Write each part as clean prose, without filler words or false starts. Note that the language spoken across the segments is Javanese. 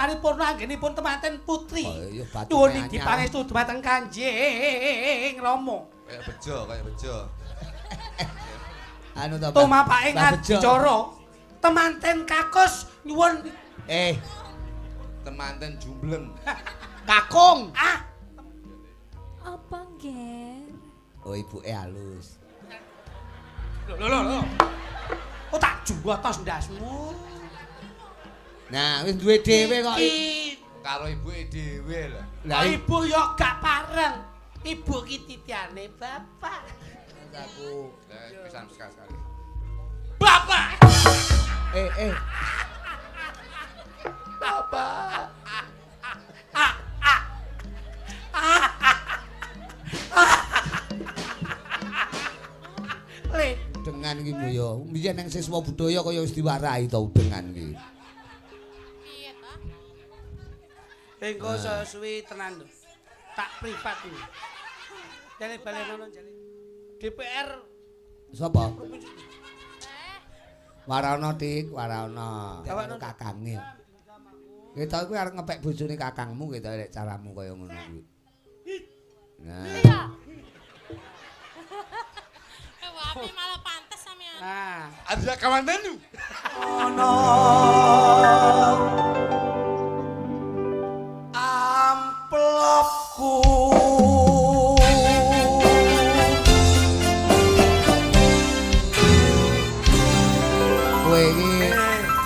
paripurna anggenipun temanten putri. Oh, iya, batune Nyuwun anyar. inggih pangestu dumateng Kanjeng Rama. Kaya bejo, kaya bejo. Anu to, Mbah? Tumapake Mbah Bejo. adicara. Temanten kakus nyuwun Temanten jumbleng. Kakung. ah Apa, Nger? Oh, ibuke halus. lho lho lho. Oh tak juwatos ndasmu. Nah, wis duwe dhewe kok. Iki Karo ibuke dhewe lho. Lah ibu yo gak pareng. Ibu ki titiane bapak. aku. Pisan sekali-sekali. Bapak. Bapak. Le, Udengan iki mbo yo. Biyen nang siswa budaya kaya wis diwarahi to udengan iki. Piye ta? engko suwi tenan lho. Tak privat iki. Jale balenono jale. DPR Sapa? Warana Dik, warana. Warana. Kakange. Kita kuwi arep ngepek bojone kakangmu kita lek caramu kaya ngono kuwi. Nah, Iya. Wapi malah pantes sampean. Nah, Ada kamandanu. ana amplopku. Kowe iki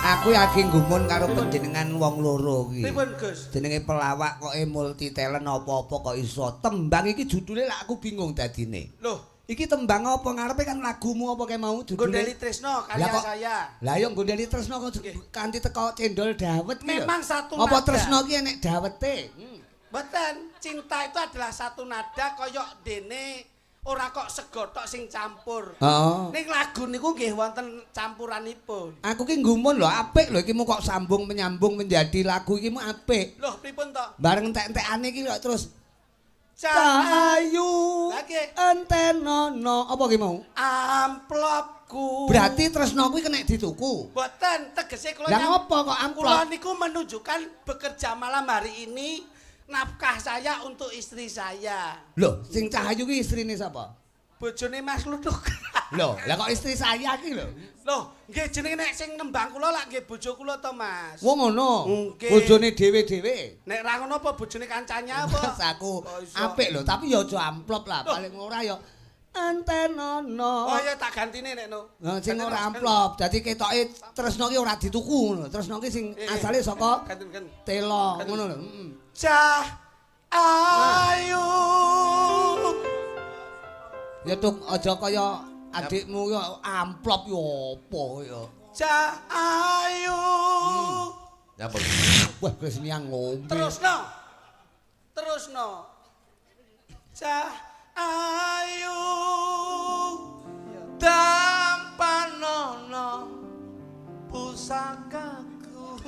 aku lagi gumun karo panjenengan wong loro iki. Pripun, Gus? Jenenge pelawak kok multi talent apa-apa kok iso. Tembang iki judule lak aku bingung dadine. Loh, Iki tembang apa ngarepe kan lagumu apa kae mau judule? Gondeli Tresno karya Lah kok- saya. Lah yo gondeli tresno kok kanthi teko cendol dawet ki lho. Memang satu Apa nada. tresno ki enek dawete? Mboten, cinta itu adalah satu nada koyok dene ora kok sego tok sing campur. Heeh. Ning lagu niku nggih wonten campuranipun. Aku ki nggumun lho, apik lho iki mu kok sambung menyambung menjadi lagu iki mu apik. Loh, pripun to? Bareng entek-entekane iki kok terus Cahayu Cahayu Lagi. entenono apa ki mau? Amplopku. Berarti tresno kuwi kena dituku. Mboten, tegese kula Lah ngopo kok amplop? Kula niku menunjukkan bekerja malam hari ini nafkah saya untuk istri saya. Lho, sing Cahayu ki istrine sapa? Bojone Mas Luthuk. Lho, lah kok istri saya ki lho. Loh, nggih jenenge nek sing nembang kula lak nggih bojo kula to, Mas. Wong ngono. Nggih. Bojone dhewe-dhewe. Nek ra ngono apa bojone kancane apa? Mas aku Oh, iso. apik lho, tapi ya aja amplop lah, Loh. paling ora ya entenono. Oh ya tak gantine nek no. Nah, sing ora amplop, dadi ketoke tresno ki ora dituku ngono. Tresno ki sing asale saka Ganten ganten. telo ngono lho. Heeh. Cah ayu. Ya tuk aja kaya adikmu ya amplop ya apa ya. Cah ayu. Nyapa? Wah, wis niang ngombe. Terusno. Terusno. Cah ayu. Tampanono pusakaku.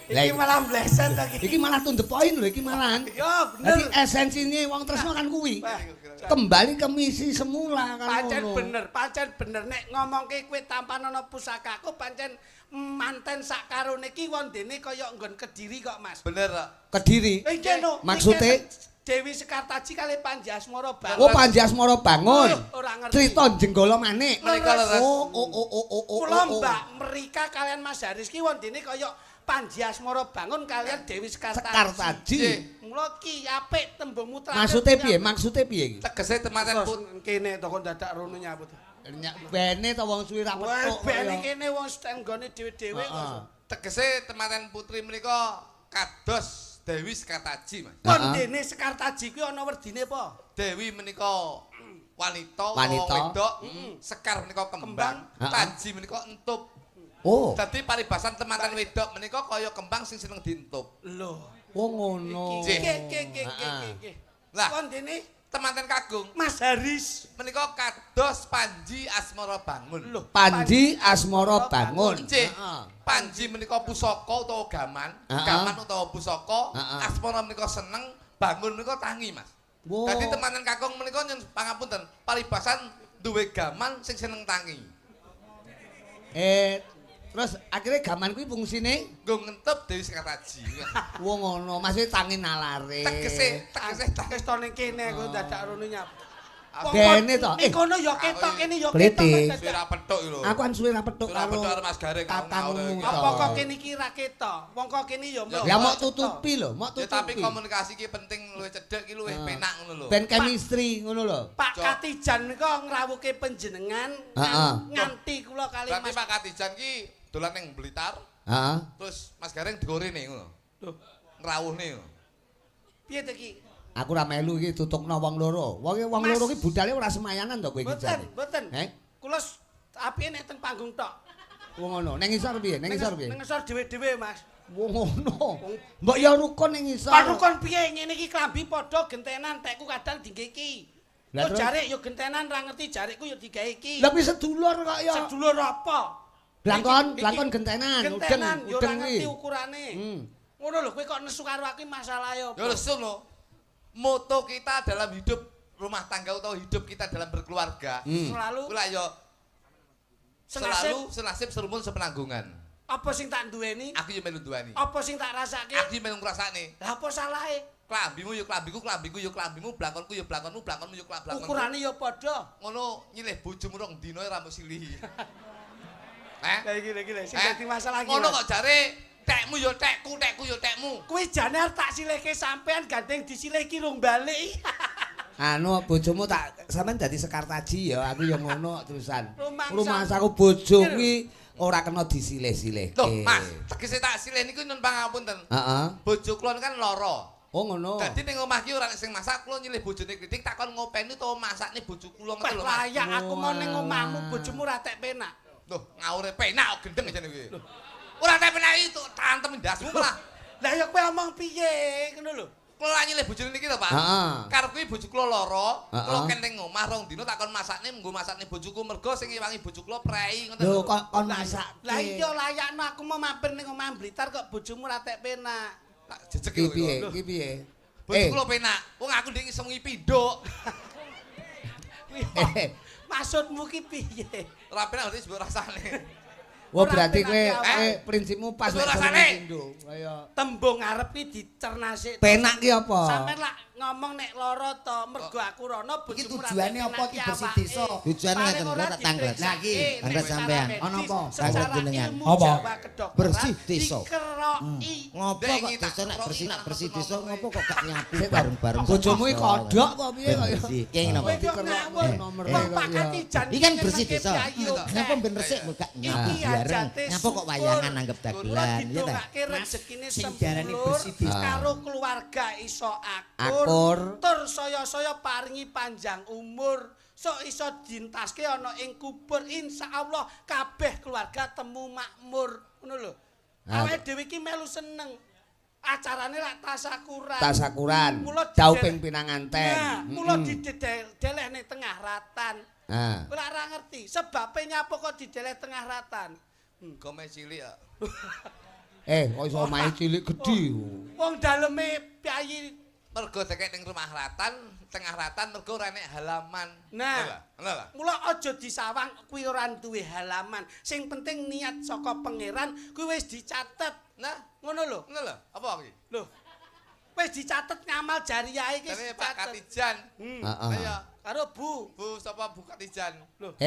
Lah Iki malah bleset ta iki. iki malah to the point lho iki malahan. Ya bener. Dadi esensine wong tresno kan kuwi. Wah, Kembali ke misi semula kan Pancen ngono. bener, pancen bener nek ngomongke kowe tampanono pusakaku pancen manten sak karone iki wondene kaya nggon Kediri kok, Mas. Bener kok. Kediri. Iki no. Maksude? Dewi Sekartaji kali Panji Asmara Bangun. Oh Panji Asmara Bangun. Oh, ora ngerti. Crita Jenggala Manik. Menika leres. Oh oh oh oh oh oh. Kula oh. Mbak Merika kalian Mas Haris ki wondene kaya Panji Asmara Bangun kalian Dewi Sekartaji. Sekartaji. Nggih. Mula ki apik tembungmu terakhir. Maksude piye? Maksude piye iki? Tegese temanten Terus kene to kok dadak rono nyaput. Bene to wong suwi ra Wah, petuk. bene kene wong nggone dhewe-dhewe kok. Heeh. Tegese temanten putri menika kados Dewi Sekartaji, Mas. Heeh. Wondene Sekartaji kuwi ana werdine apa? Dewi menika wanita, Wanita. wedok, sekar menika kembang, Heeh. taji menika entup. Oh. Dadi paribasan temanten wedok menika kaya kembang sing seneng dientup. Lho. Oh ngono. Nggih. Nggih, nggih, nggih, Heeh. nggih, nggih. Lah. Wondene Temanten kagung Mas Haris. menika kados Panji Asmara Bangun. Lho, Panji Asmara Bangun. Nggih. Heeh. Panji menika pusaka utawa gaman, Heeh. gaman utawa pusaka, Heeh. asmara menika seneng, bangun menika tangi, Mas. Wo. Dadi temanten kakung menika nyun pangapunten, paribasan duwe gaman sing seneng tangi. Terus akhirnya gaman kuwi fungsine nggo ngentep Dewi Sekartaji. Wong ngono, maksudnya tangi nalare. Tegese wis to ning kene aku dadak rono nyap. Dene to. Ning kono ya ketok kene ya ketok. Suwe ra petuk lho. Aku kan suwe ra petuk karo Mas Gareng. Kakangmu. Apa kok kene iki ra ketok? Wong kok kene ya ya mok tutupi lho, mok tutupi. Ya tapi komunikasi ki penting luwih cedhek ki luwih penak ngono lho. Ben chemistry ngono lho. Pak Katijan menika ngrawuhke panjenengan nganti kula kali Mas. Berarti Pak Katijan ki dolan ning Blitar. Heeh. Terus Mas Gareng digorene ngono. Lho, ngrawuhne. Piye to iki? Aku ora melu iki tutukno wong loro. Wong wong loro iki budale ora semayanan to kowe iki jane. Mboten, mboten. Kula apike nek teng panggung tok. Wong ngono. Ning ngisor piye? Ning ngisor piye? Ning ngisor dhewe-dhewe, Mas. Wong ngono. Mbok ya rukun ning ngisor. Pak rukun piye? Ngene iki klambi padha gentenan, tekku kadang dingge iki. Kok jarik ya gentenan ra ngerti jarikku ya digawe iki. Lah kuwi sedulur kok ya. Sedulur apa? Blangkon, blangkon gentenan, udeng, udeng kuwi. Ngerti ukurane. Ngono lho, kowe kok nesu karo aku masalahe apa? Ya nesu lho. Moto kita dalam hidup rumah tangga atau hidup kita dalam berkeluarga selalu kula yo selalu senasib serumpun sepenanggungan. Apa sing tak duweni? Aku yo melu duweni. Apa sing tak rasake? Aku yo melu ngrasakne. Lah apa salahe? Klambimu yo klambiku, klambiku yo klambimu, blangkonku yo blangkonmu, blangkonmu yo blangkonmu. Ukurane yo padha. Ngono nyilih bojomu rong dina ora mung silihi. Heh? Lah iki lho sing dadi masalah iki. Ngono kok jare tekmu yo tekku, tekku yo tekmu. Kuwi jane arep tak silihke sampean gandeng disilih iki rung balik. Anu bojomu tak sampean dadi Sekartaji ya, aku yo ngono terusan. Rumangsaku bojo kuwi ora kena disilih-silihke. Loh, Mas, tegese tak silih niku nyun pangapunten. Heeh. Bojo kula kan lara. Oh ngono. Dadi ning omah ki ora sing masak, kula nyilih bojone kritik takon ngopeni utawa masakne bojo kula ngoten lho, Mas. Layak aku mau ning omahmu bojomu ora tek penak. Loh, ngawure penak kok gendeng jane kuwi. Ora tek penak itu tantem ndasmu malah. Lah ya kowe omong piye ngono lho. Kula lak nyilih bojone niki to, Pak. Heeh. Karep kuwi bojo kula lara, kula ken ning omah rong dina takon masakne nggo masakne bojoku mergo sing ngewangi bojo kula prei ngoten. Lho kok kon masake. Lah iya layakno aku mau mampir ning omah Blitar kok bojomu ora tek penak. Tak jejeg iki piye? Iki piye? Bojo kula penak. Wong aku ndek iso ngipi nduk. Maksudmu ki piye? Ora penak berarti sebut rasane. Wah berarti kowe prinsipmu pas nek rasane. Kaya tembung arep ki dicerna sik. Penak ki apa? Sampeyan lak ngomong nek lara to, mergo aku rono bojomu. Iki tujuane apa ki bersih desa? Tujuane ngeten kula tak tanglet. Lah iki tanglet sampean. Ana apa? Tanglet jenengan. Apa? Bersih desa. Ngopo Ngopo kok desa nek bersih nek bersih desa ngopo kok gak nyapu bareng-bareng. Bojomu iki kodhok apa piye kok ya? Bersih. Ki napa? Iki kan bersih desa. Ngapa ben resik kok gak nyapu bareng. Ngapa kok wayangan anggap dagelan ya ta? Rezekine Sing diarani bersih desa karo keluarga iso akur. Tur saya-saya paringi panjang umur. Sok iso dintaske ana ing kubur insyaallah kabeh keluarga temu makmur. Ngono lho. Awake dhewe iki melu seneng. Acarane lak tasakuran. Tasakuran. Dauping pinanganten. Nah, mula dideleh ning tengah ratan. Heeh. Kowe lak ora ngerti sebabe nyapa kok dideleh tengah ratan. Gome cilik kok. Kok iso omahe cilik gedhi. Wong daleme piyayi mergo dekek ning rumah ratan, tengah ratan mergo ora enek halaman. Nah, ngono lho. Mula aja disawang kuwi ora duwe halaman. Sing penting niat saka pangeran kuwi wis dicatet. Nah, ngono lho. Ngono lho. Apa iki? Lho. Wis dicatet ngamal jariah iki wis Pak Katijan. Heeh. Ayo karo Bu. Bu sapa Bu Katijan? Lho.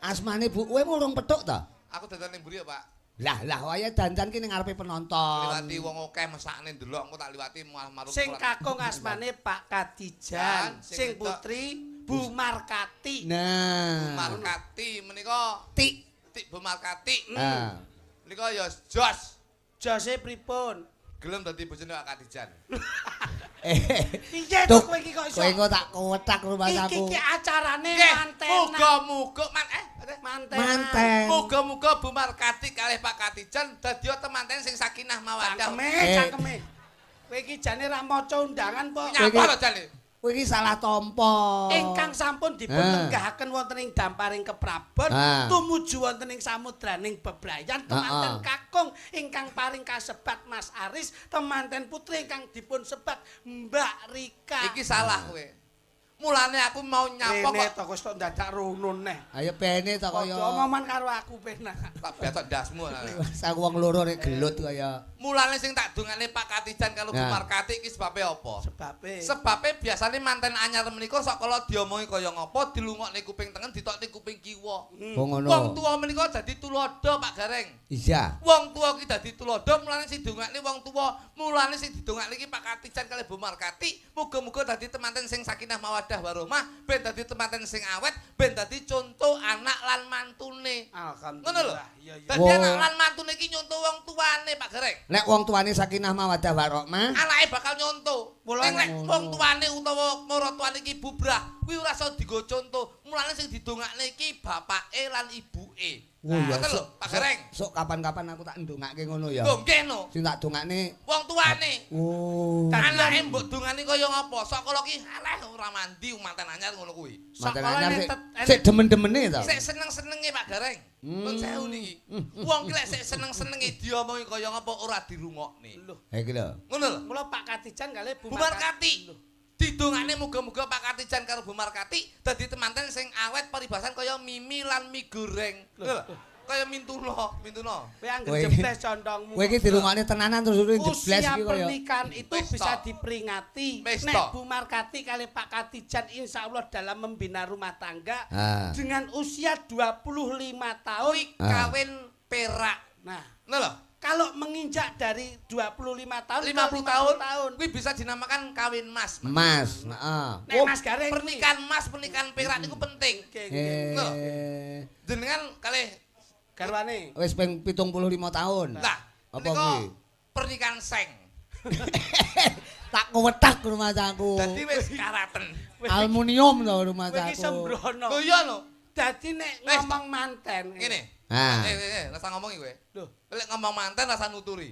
Asmane Bu kowe urung petuk ta? Aku dandan ning mburi ya, Pak. Lah lah wayahe dandan ki ning ngarepe penonton. Liwati wong akeh mesakne ndelok engko tak liwati malah marung. Sing kakung asmane Pak Katijan, sing putri Bu Markati. Nah, Bu Markati menika tik Bu Markati. Heeh. Menika ya jos. Jose pripun? Gelem dadi bojone Pak Katijan. Piye to kowe iki kok iso? Kowe engko tak kowetak rumahku. Iki ki acarane mantenan. Muga-muga mantenan. Muga-muga Bu Markati kalih Pak Katijan dadi temanten sing sakinah mawaddah. Cangkeme, cangkeme. Kowe iki jane ra maca undangan po. Nyapa lho jane? Kowe iki salah tampa. Ingkang sampun dipun lenggahaken wonten ing damparing keprabon tumuju wonten ing samudraning bebrayan temanten kakung ingkang paring kasebat Mas Aris, temanten putri ingkang dipun sebat Mbak Rika. Iki salah kowe. Mulane aku mau nyapa kok to kok dadak rono neh. Ayo pene to kaya omongan karo aku penak. Tak betok ndasmu. Wis aku wong loro nek gelut kaya. Mulane sing tak dongane Pak Katijan karo Bu Markati iki sebabe apa? Sebabe. Sebabe biasane manten anyar menika sok kala diomongi kaya ngapa dilungokne kuping tengen ditokne kuping kiwa. Wong tuwa menika dadi tuladha Pak Gareng. Iya. Wong tuwa ki dadi tuladha mulane sing dongakne wong tuwa, mulane sing didongakne iki Pak Katijan kali Bu Markati muga-muga dadi temanten sing sakinah mawaddah warahmah, ben dadi temanten sing awet, ben dadi contoh anak lan mantune. Alhamdulillah. Ngono lho. Dadi anak lan mantune iki nyontoh wong tuane Pak Gareng. Nek wong tuane sakinah mawaddah warahmah, anake bakal nyontoh. Ning nek wong tuane utawa maratuane iki bubrah, kuwi ora iso dienggo contoh. Mulane sing didongakne iki bapake lan ibuke. Ngoten lho, Pak Gareng. Sok kapan-kapan aku tak ndongake ngono ya. Lho nggih no. Sing tak dongakne wong tuane. Oh. Anake mbok dongani kaya ngapa? Sok kala ki aleh ora mandi manten anyar ngono kuwi. Manten anyar sik demen-demene to. Sik seneng-senenge Pak Gareng. Nun sewu niki. Wong ki lek sik seneng-senenge diomongi kaya ngapa ora dirungokne. Lho. Ha iki lho. Ngono lho. Mula Pak Katijan kali Bu Markati. Didongane muga-muga Pak Katijan karo Bu Markati dadi temanten sing awet paribasan kaya mimi lan mie goreng. Lho, kaya mintuna, mintuna. Kowe anggere jebles condongmu. Kowe iki dirungokne tenanan terus jebles iki iki kaya. Pernikahan itu bisa diperingati. Nek Bu Markati kali Pak Katijan insyaallah dalam membina rumah tangga dengan usia 25 tahun kawin perak. Nah, ngono lho. Kalau menginjak dari 25 tahun 50 tahun, kuwi bisa dinamakan kawin mas. Mas, heeh. Nek Mas Gareng pernikahan mas, pernikahan perak niku penting. Nggih. Jenengan kalih garwane wis ping 75 tahun. Lah, apa kuwi? Pernikahan seng. Tak kewethak rumah tangku. Dadi wis karaten. Aluminium to rumah tangku. Kowe iki sembrono. Lho iya lho. Dadi nek ngomong manten ngene. Rasa ngomong iki kowe. Lho, lek ngomong manten rasa nuturi.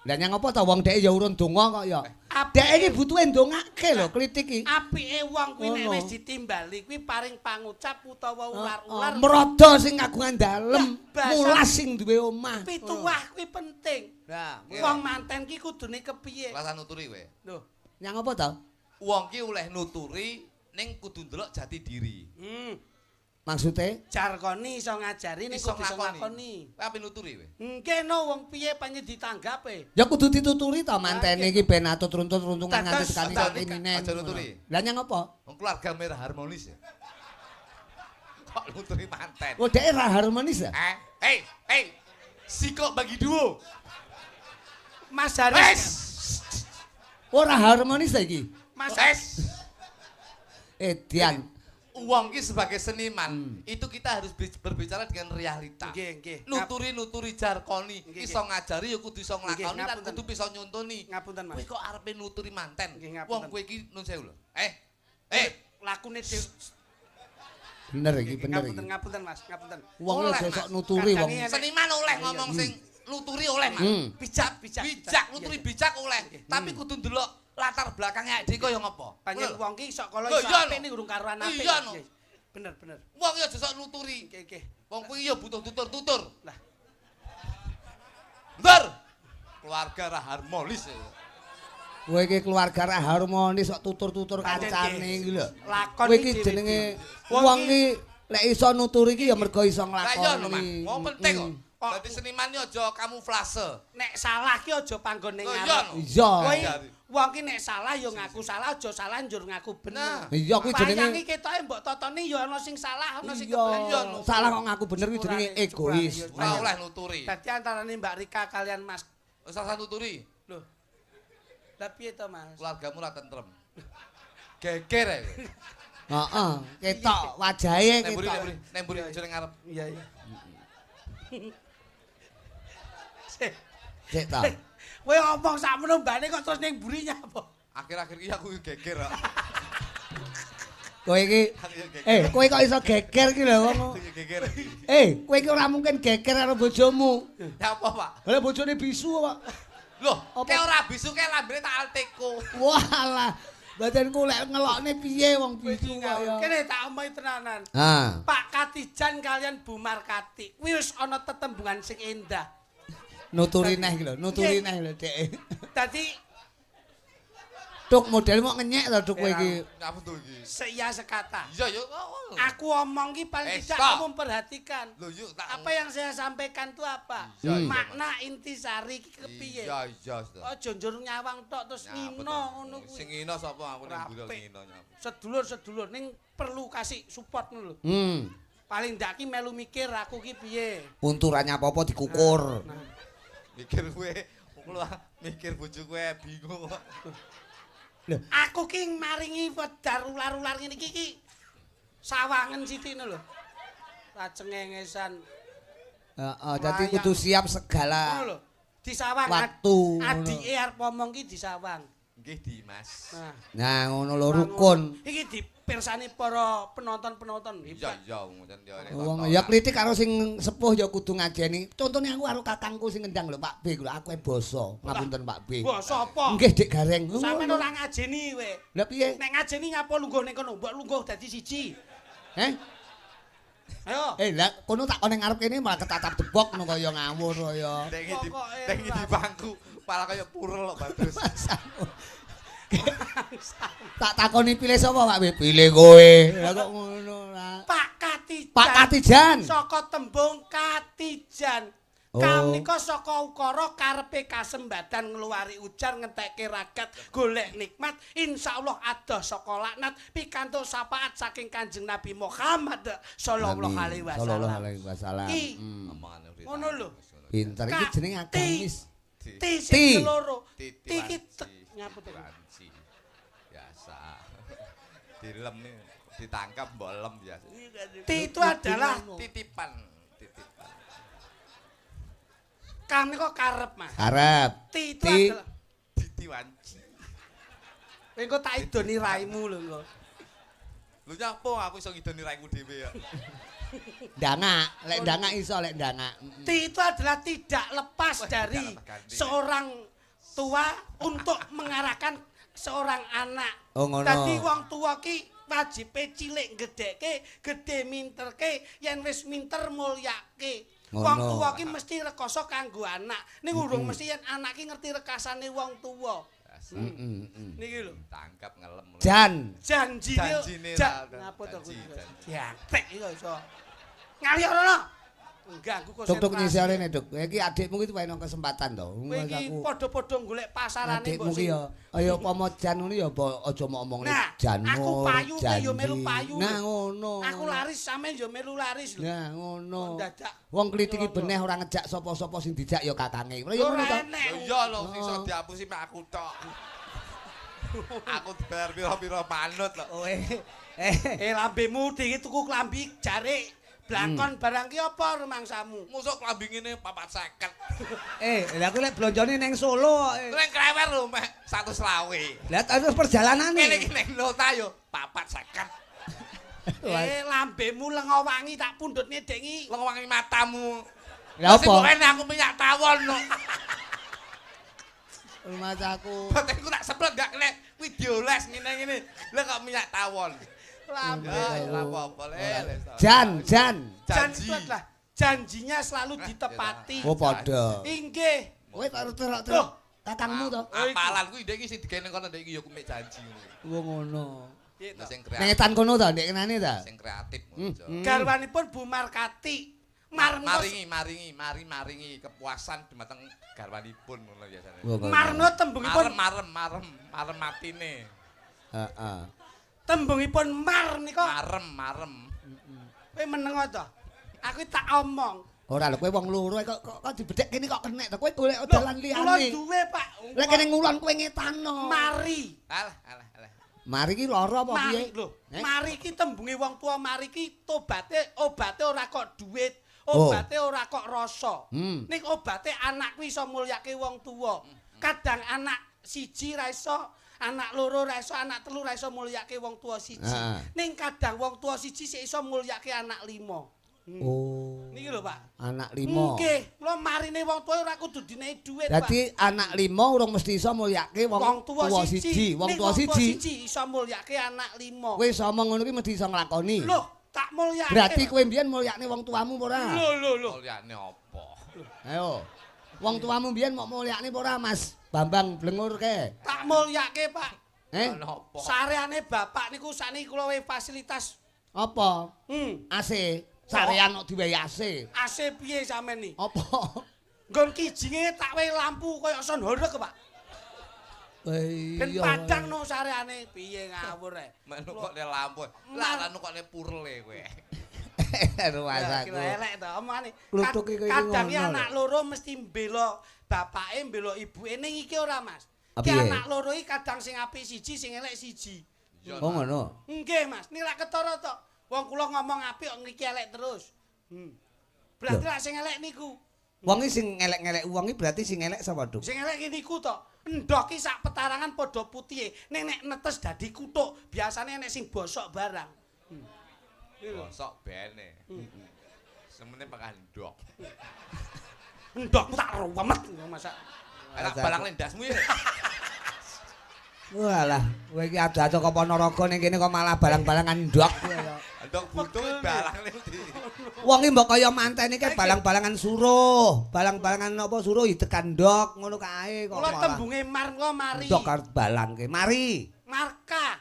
Lah nyang apa ta wong dhek ya urun donga kok ya. Dhek iki butuhe ndongake lho klitik iki. Apike wong kuwi nek wis ditimbali kuwi paring pangucap utawa ular-ular. Mrada sing kagungan dalem, mulas sing duwe omah. Pituwah kuwi penting. Lah, wong manten ki kudune kepiye? Rasa nuturi kowe. Lho, nyang apa ta? Wong ki oleh nuturi ning kudu ndelok jati diri. Maksude jarkoni iso ngajari ning kudu iso nglakoni. Kowe ape nuturi kowe? Nggih no wong piye panjen ditanggape. Ya kudu dituturi to mantene iki ben atut runtut-runtungan nganti sekali kali ninen. Aja nuturi. Lah nyang apa? Wong keluarga merah harmonis ya. Kok nuturi manten? Oh dhek ra harmonis ya? Eh, hey. Sikok bagi duo. Mas Haris. Ora harmonis ta iki? Mas Haris. Edian. Wong ki sebagai seniman itu kita harus berbicara dengan realita. Nggih, nggih. Nuturi-nuturi jarkoni, iso ngajari ya kudu iso nglakoni lan kudu bisa nyontoni. Ngapunten, Mas. Kowe kok arepe nuturi manten? Wong kowe iki nun sewu lho. Lakune dhewe. Bener iki, bener iki. Ngapunten, ngapunten, Mas, ngapunten. Wong aja sok nuturi wong. Seniman oleh ngomong sing nuturi oleh, Mas. Bijak, bijak. Bijak, nuturi bijak oleh, tapi kudu ndelok latar belakangnya dhek kaya ngopo. Panjen wong ki sok kala iso apik ning urung karuan apik. Iya no. Bener, bener. Wong ki aja sok nuturi. Nggih, nggih. Wong kuwi ya butuh tutur-tutur. Lah. Bentar. Keluarga ra harmonis. Kowe iki keluarga ra harmonis sok tutur-tutur kancane iki lho. Lakon kowe iki jenenge wong ki lek iso nuturi iki ya mergo iso nglakoni. Wong penting kok. Dadi seniman ki aja kamuflase. Nek salah ki aja panggon ning ngarep. Iya. Wong ki nek salah ya ngaku salah, aja salah njur ngaku bener. Iya kuwi jenenge wayang iki ketoke mbok totoni ya ana sing salah, ana sing kebener. Salah kok ngaku bener kuwi jenenge egois. Ora oleh nuturi. Dadi antarane Mbak Rika kalian Mas salah nuturi. Lho. Lah piye to, Mas? Keluargamu ra tentrem. Geger ae. Heeh, ketok wajahe ketok. Nek mburi aja ning ngarep. Iya, iya. Sik ta. Kowe ngomong sakmono mbane kok terus ning mburi nyapa? Akhir-akhir iki aku geger kok. Kowe iki kowe kok iso geger iki lho wong. Geger. Kowe iki ora mungkin geger karo bojomu. Ya apa, Pak? Lah bojone bisu kok. Loh, ke ora bisu ke lambene tak alteko. Walah, badanku lek ngelokne piye wong bisu kok ya. Kene tak omongi tenanan. Pak Katijan kalian Bu Markati kuwi wis ana tetembungan sing endah. Nuturi neh iki lho, nuturi neh lho, Dek. Dadi Tuk model mok ngenyek to tuk kowe iki. Nyapa to iki? Seia sekata. Iya ya. Aku omong ki paling tidak kamu memperhatikan. Lho yuk tak. Apa yang saya sampaikan itu apa? Makna intisari iki kepiye? Iya iya. Aja njur nyawang tok terus ngino ngono kuwi. Sing ngino sapa aku ning mburi ngino nyapa. Sedulur-sedulur ning perlu kasih support ngono lho. Paling ndak ki melu mikir aku ki piye. Unturannya apa-apa dikukur. Mikir kowe, mikir bojo kowe bingung kok. Lho, aku ki maringi wedar ular-ular ngene iki ki sawangen sithik lho. Ra cengengesan. Heeh, dadi kudu siap segala. Ngono lho. Disawang waktu. Adike arep omong ki disawang. Nggih, Dimas. Nah, ngono lho rukun. Iki dipirsani para penonton-penonton. Iya, iya ngoten ya. Wong ya klitik karo sing sepuh ya kudu ngajeni. Contone aku karo kakangku sing ngendang lho Pak B, lho aku e basa. Ngapunten Pak B. Basa apa? Nggih, Dik Gareng. Sampeyan ora ngajeni kowe. Lah piye? Nek ngajeni nyapa lungguh ning kono, mbok lungguh dadi siji. Heh? Ayo. Lah kono tak kon ning ngarep kene malah ketatap debok ngono kaya ngawur kaya. Nek di bangku malah kaya purel kok Badrus. Tak takoni pilih sapa Pak B? Pilih kowe. Lah kok ngono lah. Pak Katijan. Pak Katijan. Saka tembung Katijan. Oh. Kamenika saka ukara karepe kasembadan ngluwari ujar ngentekke ragat golek nikmat insyaallah adoh saka laknat pikantuk syafaat saking Kanjeng Nabi Muhammad sallallahu alaihi wasallam. Ngono lho. Pinter iki jenenge agamis. Ti sing loro. Ti iki nyapa to? Biasa. Dilem ditangkap mbok lem biasa. Ti itu adalah titipan, titipan. Kami kok karep, Mas. Karep. Ti itu adalah titi wanci. Engko tak idoni raimu lho engko. Lho nyapa aku iso ngidoni raiku dhewe ya. Ndangak, lek ndangak iso lek ndangak. Ti itu adalah tidak lepas dari seorang tua untuk mengarahkan seorang anak. Oh, ngono. Dadi wong tua ki wajibe cilik gedhekke, gedhe minterke, yen wis minter mulyake. Wong tuwa ki mesti rekoso kanggo anak. Ning urung mesti yen anak ki ngerti rekasane wong tuwa. Niki lho, tangkap ngelem. Jan. Janjine. Ngapa to kuwi? Diantek iki iso. Ngalih ora. Ganggu konsentrasi. Tuk-tuk nyisore ne, Duk. Iki adikmu iki wae kesempatan to. Kowe iki padha-padha golek pasarane mbok. Adikmu ki ya ayo upama jan ngono ya aja mok omongne jan. Aku payu kowe ya melu payu. Nah ngono. Aku laris sampean ya melu laris lho. Nah ngono. Wong klitiki beneh ora ngejak sapa-sapa sing dijak ya kakange. Ya ngono to. Ya iya lho sing iso diapusi mek aku tok. Aku dibayar pira-pira manut lho. Eh lambemu dhewe tuku klambi jarik. Blangkon barang ki apa rumangsamu? Mosok klambi ngene 450. Lah aku lek blonjone neng Solo kok. Neng Klewer lho meh 120. Lah terus perjalanane. Kene iki neng Lota yo 450. Lambemu lenga wangi tak pundhutne dek iki. Lenga wangi matamu. Lah apa? Sing aku minyak tawon no. Rumahku. Batinku tak semprot gak kena kuwi dioles ngene-ngene. Lah kok minyak tawon. Lambe apa-apa le. Jan, jan. Jan itu adalah janjinya selalu ditepati. Oh padha. Inggih. Kowe tak terok-terok kakangmu to. Apalan kuwi ndek iki sing digawe ning kono ndek iki ya ku mek janji ngono. Wong ngono. Sing kreatif. Nang etan kono to ndek kenane ta? Sing kreatif. Garwanipun Bu Markati. Maringi kepuasan dumateng garwanipun ngono biasane. Marno tembungipun marem marem matine. Heeh. Tembungipun mar nika marem. Kowe meneng to? Aku tak omong. Ora lho kowe wong loro kok kok dibedhek kene kok kenek to. Kowe golek dalan liyane. Kula duwe, Pak. Lek kene ngulon kowe ngetano. Mari. Alah alah alah. Mari ki lara apa piye? Lho, mari ki tembunge wong tua mari ki tobaté obate ora kok duit, obate ora kok rasa. Ning obate anak kuwi iso mulyake wong tuwa. Kadang anak siji ra iso, anak loro ra iso, anak telu ra iso mulyake wong tua siji. Ning kadang wong tua siji sik iso mulyake anak lima. Oh. Niki lho, Pak. Anak lima. Nggih, kula marine wong tua ora kudu dinehi dhuwit, Pak. Dadi anak lima urung mesti iso mulyake wong tua siji. Wong tua siji iso mulyake anak lima. Kowe iso omong ngono ki mesti iso nglakoni. Lho, tak mulyake. Berarti kowe mbiyen mulyakne wong tuamu apa ora? Lho, lho, lho. Mulyakne apa? Ayo. Wong tuamu mbiyen mok mulyakne apa ora, Mas? Bambang Blengur ke. Tak mulyake, Pak. Napa? Sareane bapak niku sakniki kula wehi fasilitas apa? AC. Sarean kok diwehi AC. AC piye sampean ni? Apa? Nggon kijinge tak wehi lampu kaya sound horeg, Pak. Ben padang no sareane piye ngawur e. Mek nukokne lampu. Lah nukokne purle kowe. Rumasaku. Elek to omongane. Kadang iki anak loro mesti mbela bapake mbela ibuke ning iki ora, Mas. Ki anak loro iki kadang sing apik siji, sing elek siji. Oh ngono. Nggih, Mas. Niki lak ketara to. Wong kula ngomong apik kok ngriki elek terus. Berarti lak sing elek niku. Wong iki sing elek-elek wong iki berarti sing elek sapa, Duk? Sing elek iki niku to. Endhog ki sak petarangan padha putihe. Nek nek netes dadi kutuk, biasane enek sing bosok barang. Bosok bene. Semene makan endhog. Endhogku tak ruwemet masak. Elak balang lendasmu ya. Walah, kowe iki ado-ado kok Ponorogo ning kene kok malah balang-balangan endhog. Endhog butuh balang endi. Wong iki mbok kaya manten iki balang-balangan suruh, balang-balangan apa suruh idekan ndok ngono kae kok. Kula tembunge mar kula mari. Ndok arep balangke. Mari. Marka.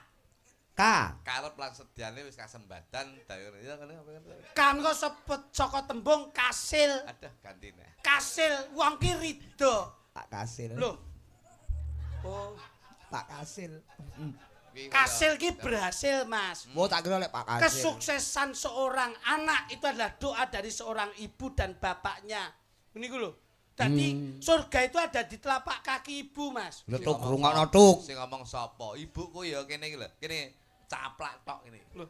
Ka. Karep lan sedyane wis kasembadan dayane kene apa. Kan kok sepet saka tembung kasil. Aduh gantine. Kasil wong ki ridho. Pak Kasil. Lho. Oh. Pak Kasil. Kasil ki berhasil, Mas. Mau tak kira lek Pak Kasil. Kesuksesan seorang anak itu adalah doa dari seorang ibu dan bapaknya. Niku lho. Dadi surga itu ada di telapak kaki ibu, Mas. Lho tuk rungokno tuk. Sing ngomong sapa? Ibuku ya kene iki lho. Kene caplak tok ngene. Lho.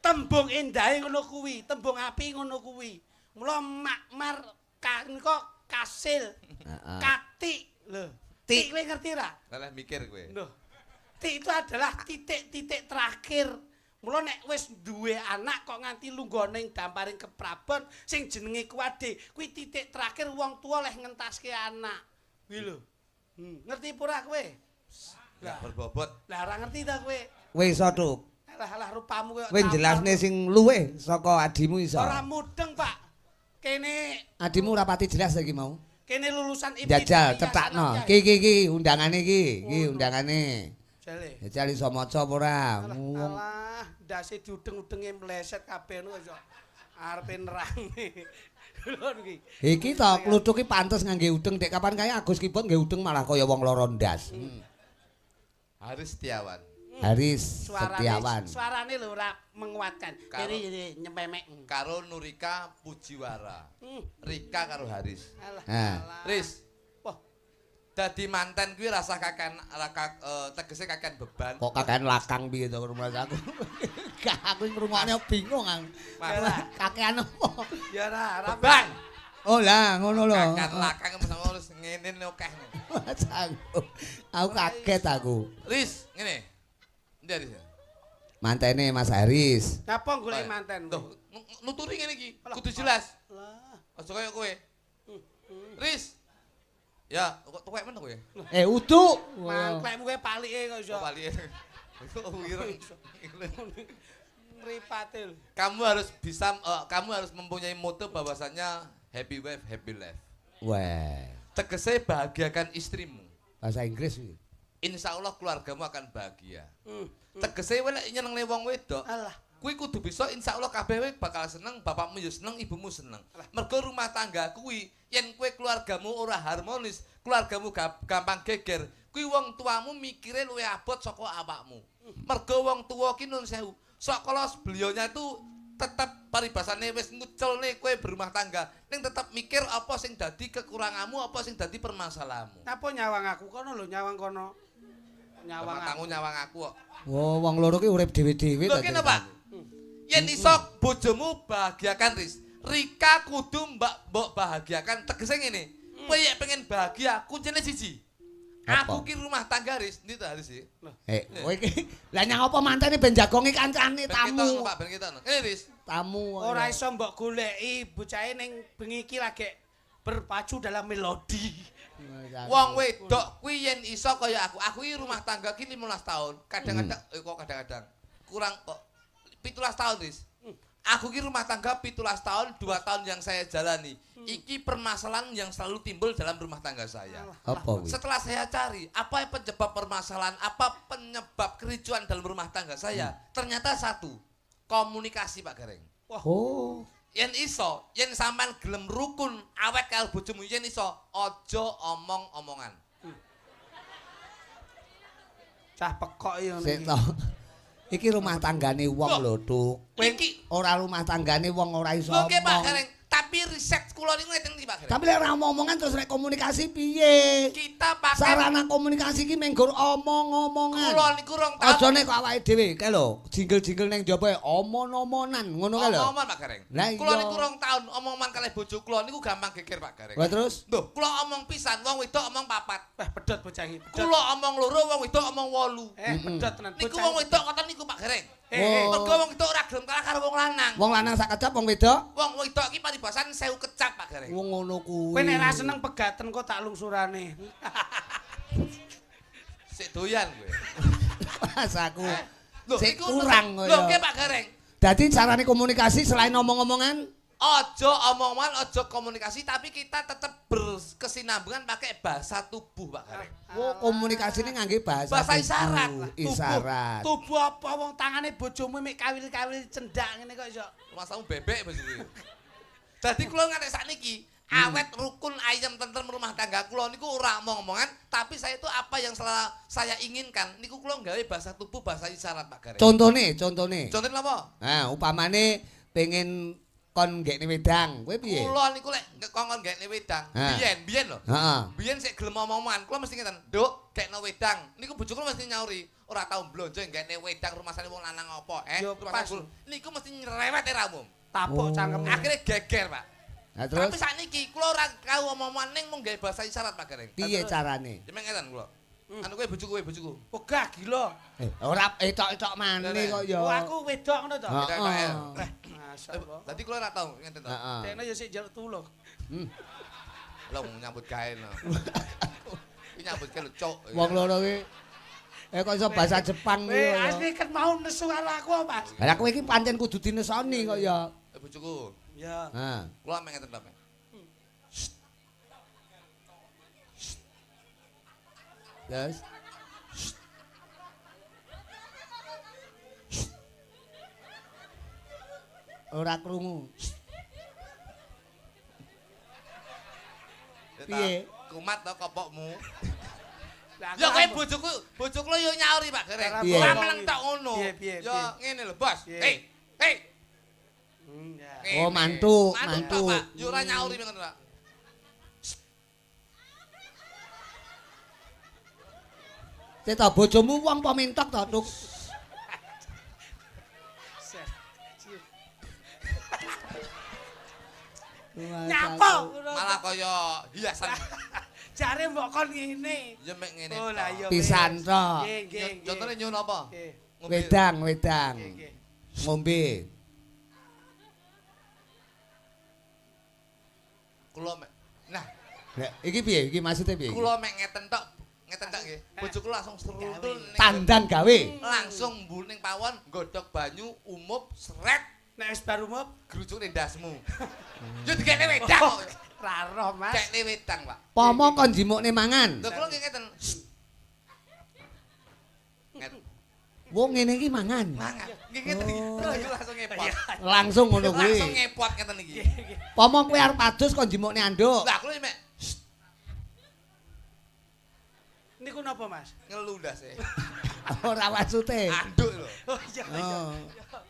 Tembung endahe ngono kuwi, tembung api ngono kuwi. Mula makmar kok kasil. Katik lho. Tik kowe ngerti ra? Lah mikir kowe. Lho. Tik itu adalah titik-titik terakhir. Mula nek wis duwe anak kok nganti lungguh ning damparing keprabon sing jenenge kuwade, kuwi titik terakhir wong tuwa leh ngentaske anak. Kuwi lho. Ngerti pura kowe? Lah berbobot. Lah ora ngerti ta kowe? Kowe iso tuk. Alah alah rupamu koyo. Kowe jelasne sing luwih saka adimu iso. Ora mudeng, Pak. Kene adimu ora pati jelas iki mau. Kene lulusan IPT. Jajal cetakno. Iki iki iki undangane iki, iki undangane. Jale. Jajal iso maca apa ora? Alah, ndase diudeng-udenge mleset kabeh ngono iso. Arepe nerangne. Lho iki. Iki to kluthuk iki pantes ngangge udeng dek kapan kae Agus Kibot nggae udeng malah kaya wong loro ndas. Haris Setiawan. Haris Setiawan. Suarane lho ora menguatkan. Kiri nyepemek. Karo Nurika Pujiwara. Rika karo Haris. Alah. Riz. Wah. Dadi manten kuwi rasah kakean tegese kakean beban. Kok kakean lakang piye to rumah aku. Gak aku ngrungokne bingung aku. Kakean apa? Ya ora, beban. Oh lah ngono lho. Kakean lakang wis ngene akeh. Aku kaget aku. Riz, ngene. Endi Haris? Mantene Mas Haris. Napa golek manten? Tuh, nuturi ngene iki, kudu jelas. Lah, aja kaya kowe. Riz. Ya, kok tuwek men kowe? Eh, uduk. Mangklekmu kowe palike kok iso. Palike. Kok wireng. Mripate lho. Kamu harus bisa kamu harus mempunyai moto bahwasannya happy wife, happy life. Wah. Tegese bahagiakan istrimu. Bahasa Inggris kuwi. Insya Allah keluargamu akan bahagia. Tegese kowe lek nyenengne wong wedok, kuwi kudu bisa insya Allah kabeh kowe bakal seneng, bapakmu ya seneng, ibumu seneng. Mergo rumah tangga kuwi yen kowe keluargamu ora harmonis, keluargamu gampang geger, kuwi wong tuamu mikire luwih abot saka awakmu. Mergo wong tuwa ki nun sewu, sok kala beliaunya itu tetep paribasane wis nguculne kowe berumah tangga, ning tetep mikir apa sing dadi kekuranganmu, apa sing dadi permasalahanmu. Napa nyawang aku kono lho, nyawang kono. Nyawang aku, nyawang aku kok. Wah, wong loro ki urip dhewe-dhewe ta. Lho kene, Pak. Yen iso bojomu bahagiakan, Riz. Rika kudu mbok bahagiakan. Tegese ngene. Kowe yen pengen bahagia, kuncine siji. Aku ki rumah tangga, Riz. Ndi to Haris iki? Eh, kowe iki lah nyang apa mantene ben jagongi kancane tamu. Ben ketok, Pak, ben ketok. Ngene, Riz. Tamu. Ora iso mbok goleki bocahe ning bengi iki lagi berpacu dalam melodi. Wong wedok kuwi yen iso kaya aku. Aku iki rumah tangga ki 15 tahun. Kadang-kadang kok kadang-kadang kurang kok 17 tahun, Riz. Aku ki rumah tangga 17 tahun, 2 tahun yang saya jalani. Iki permasalahan yang selalu timbul dalam rumah tangga saya. Apa kuwi? Setelah saya cari, apa penyebab permasalahan, apa penyebab kericuan dalam rumah tangga saya? Ternyata satu, komunikasi Pak Gareng. Wah. Oh. Yen iso, yen sampean gelem rukun awet karo bojomu, yen iso aja omong-omongan. Cah pekok ya ngene. Iki rumah tanggane wong lho, Tuk. Iki ora rumah tanggane wong ora iso omong. Oke Pak Gareng, tapi riset kula niku ngeten iki Pak Gareng. Tapi lek ora omong-omongan terus rek komunikasi piye? Kita pakai sarana komunikasi iki mung nggur omong-omongan. Kula niku rong taun. Ajane kok awake dhewe kae lho, jinggel-jinggel ning njaba omon-omonan ngono kae lho. Omong-omongan Pak Gareng. Kula niku rong taun omong-omongan kalih bojo kula niku gampang geger Pak Gareng. Lah terus? Lho, kula omong pisan wong wedok omong papat. Wah, pedhot bocah iki. Kula omong loro wong wedok omong 8. Pedhot tenan. Niku wong wedok ngoten niku Pak Gareng. Mergo wong wedok ora gelem kalah karo wong lanang. Wong lanang sak kecap wong wedok? Wong wedok iki paribasan 1000 kecap Pak Gareng. Wong ngono kuwi. Kowe nek ra seneng pegaten kok tak lungsurane. Sik doyan kowe. Mas aku. Sik kurang kowe. Lho nggih Pak Gareng. Dadi carane komunikasi selain omong-omongan? Aja omong-omongan, aja komunikasi, tapi kita tetap berkesinambungan pakai bahasa tubuh Pak Gareng. Oh, komunikasine ngangge bahasa isyarat. Isyarat. Tubuh apa wong tangane bojomu mek kawil-kawil cendak ngene kok iso. Masamu bebek bojoku. Dadi kula nganti sakniki awet rukun ayem tentrem rumah tangga kula niku ora omong-omongan, tapi saya itu apa yang selalu saya inginkan niku kula nggawe bahasa tubuh, bahasa isyarat Pak Gareng. Contone. Contone napa? Nah, upamane pengen kon nggekne wedang, kowe piye? Kula niku lek kongkon nggekne wedang, biyen lho. Heeh. Biyen sik gelem omong-omongan, kula mesti ngeten, "Nduk, gekno wedang." Niku bojo kula mesti nyauri, "Ora tau blonjo nggekne wedang rumasane wong lanang apa, eh?" Niku mesti nyerewet era umum. Tapuk cangkeme. Akhire geger, Pak. Lah terus? Tapi sakniki kula ora tau omong-omongan ning mung nggawe bahasa isyarat Pak Gareng. Piye carane? Ya ngeten kula. Anu kowe bojoku, kowe bojoku. Wegah gila. Ora etok-etok maneh kok ya. Oh, aku wedok ngono to. Heeh. Masyaallah. Dadi kula ora tau ngeten to. Dekne ya sik njaluk tulung. Lho nyambut gawe lho. Iki nyambut gawe lho, cuk. Wong loro ki kok iso bahasa Jepang kuwi. Asli kan mau nesu karo aku, Mas. Lah kowe iki pancen kudu dinesoni kok ya. Bojoku. Ya. Heeh. Kula mek ngeten to, Pak. Terus ora krungu. Piye? Kumat to kopokmu. Ya kowe bojoku, bojoku lho yo nyauri Pak Gareng. Ora meneng tok ngono. Ya ngene lho, Bos. Hei, hei. Oh, mantuk, mantuk. Yo ora nyauri ngono, Pak. Ceta bojomu wong apa mentok to, Tuk? Nyapa? Malah kaya hiasan. Jare mbok kon ngene. Ya mek ngene. Oh lah iya. Pisan tok. Nggih, nggih. Contone nyuwun apa? Wedang, wedang. Ngombe. Kula mek. Nah, iki piye? Iki maksude piye? Kula mek ngeten tok. Ngeten tok nggih. Bojoku langsung serundul tandan gawe. Langsung mbul ning pawon, nggodhog banyu, umup, sret. Nek wis bar umup, grujuk ning ndasmu. Yo dikekne wedang kok. Ra roh, Mas. Kekne wedang, Pak. Pomo kon jimukne mangan. Lho kula nggih ngeten. Ngeten. Wong ngene iki mangan. Mangan. Nggih ngeten iki. Bojoku langsung ngepot. Langsung ngono kuwi. Langsung ngepot ngeten iki. Pomo kowe arep adus kon jimukne anduk. Lah kula mek niku napa, Mas? Ngelu ndase. Ora maksute. Anduk lho. Oh iya iya.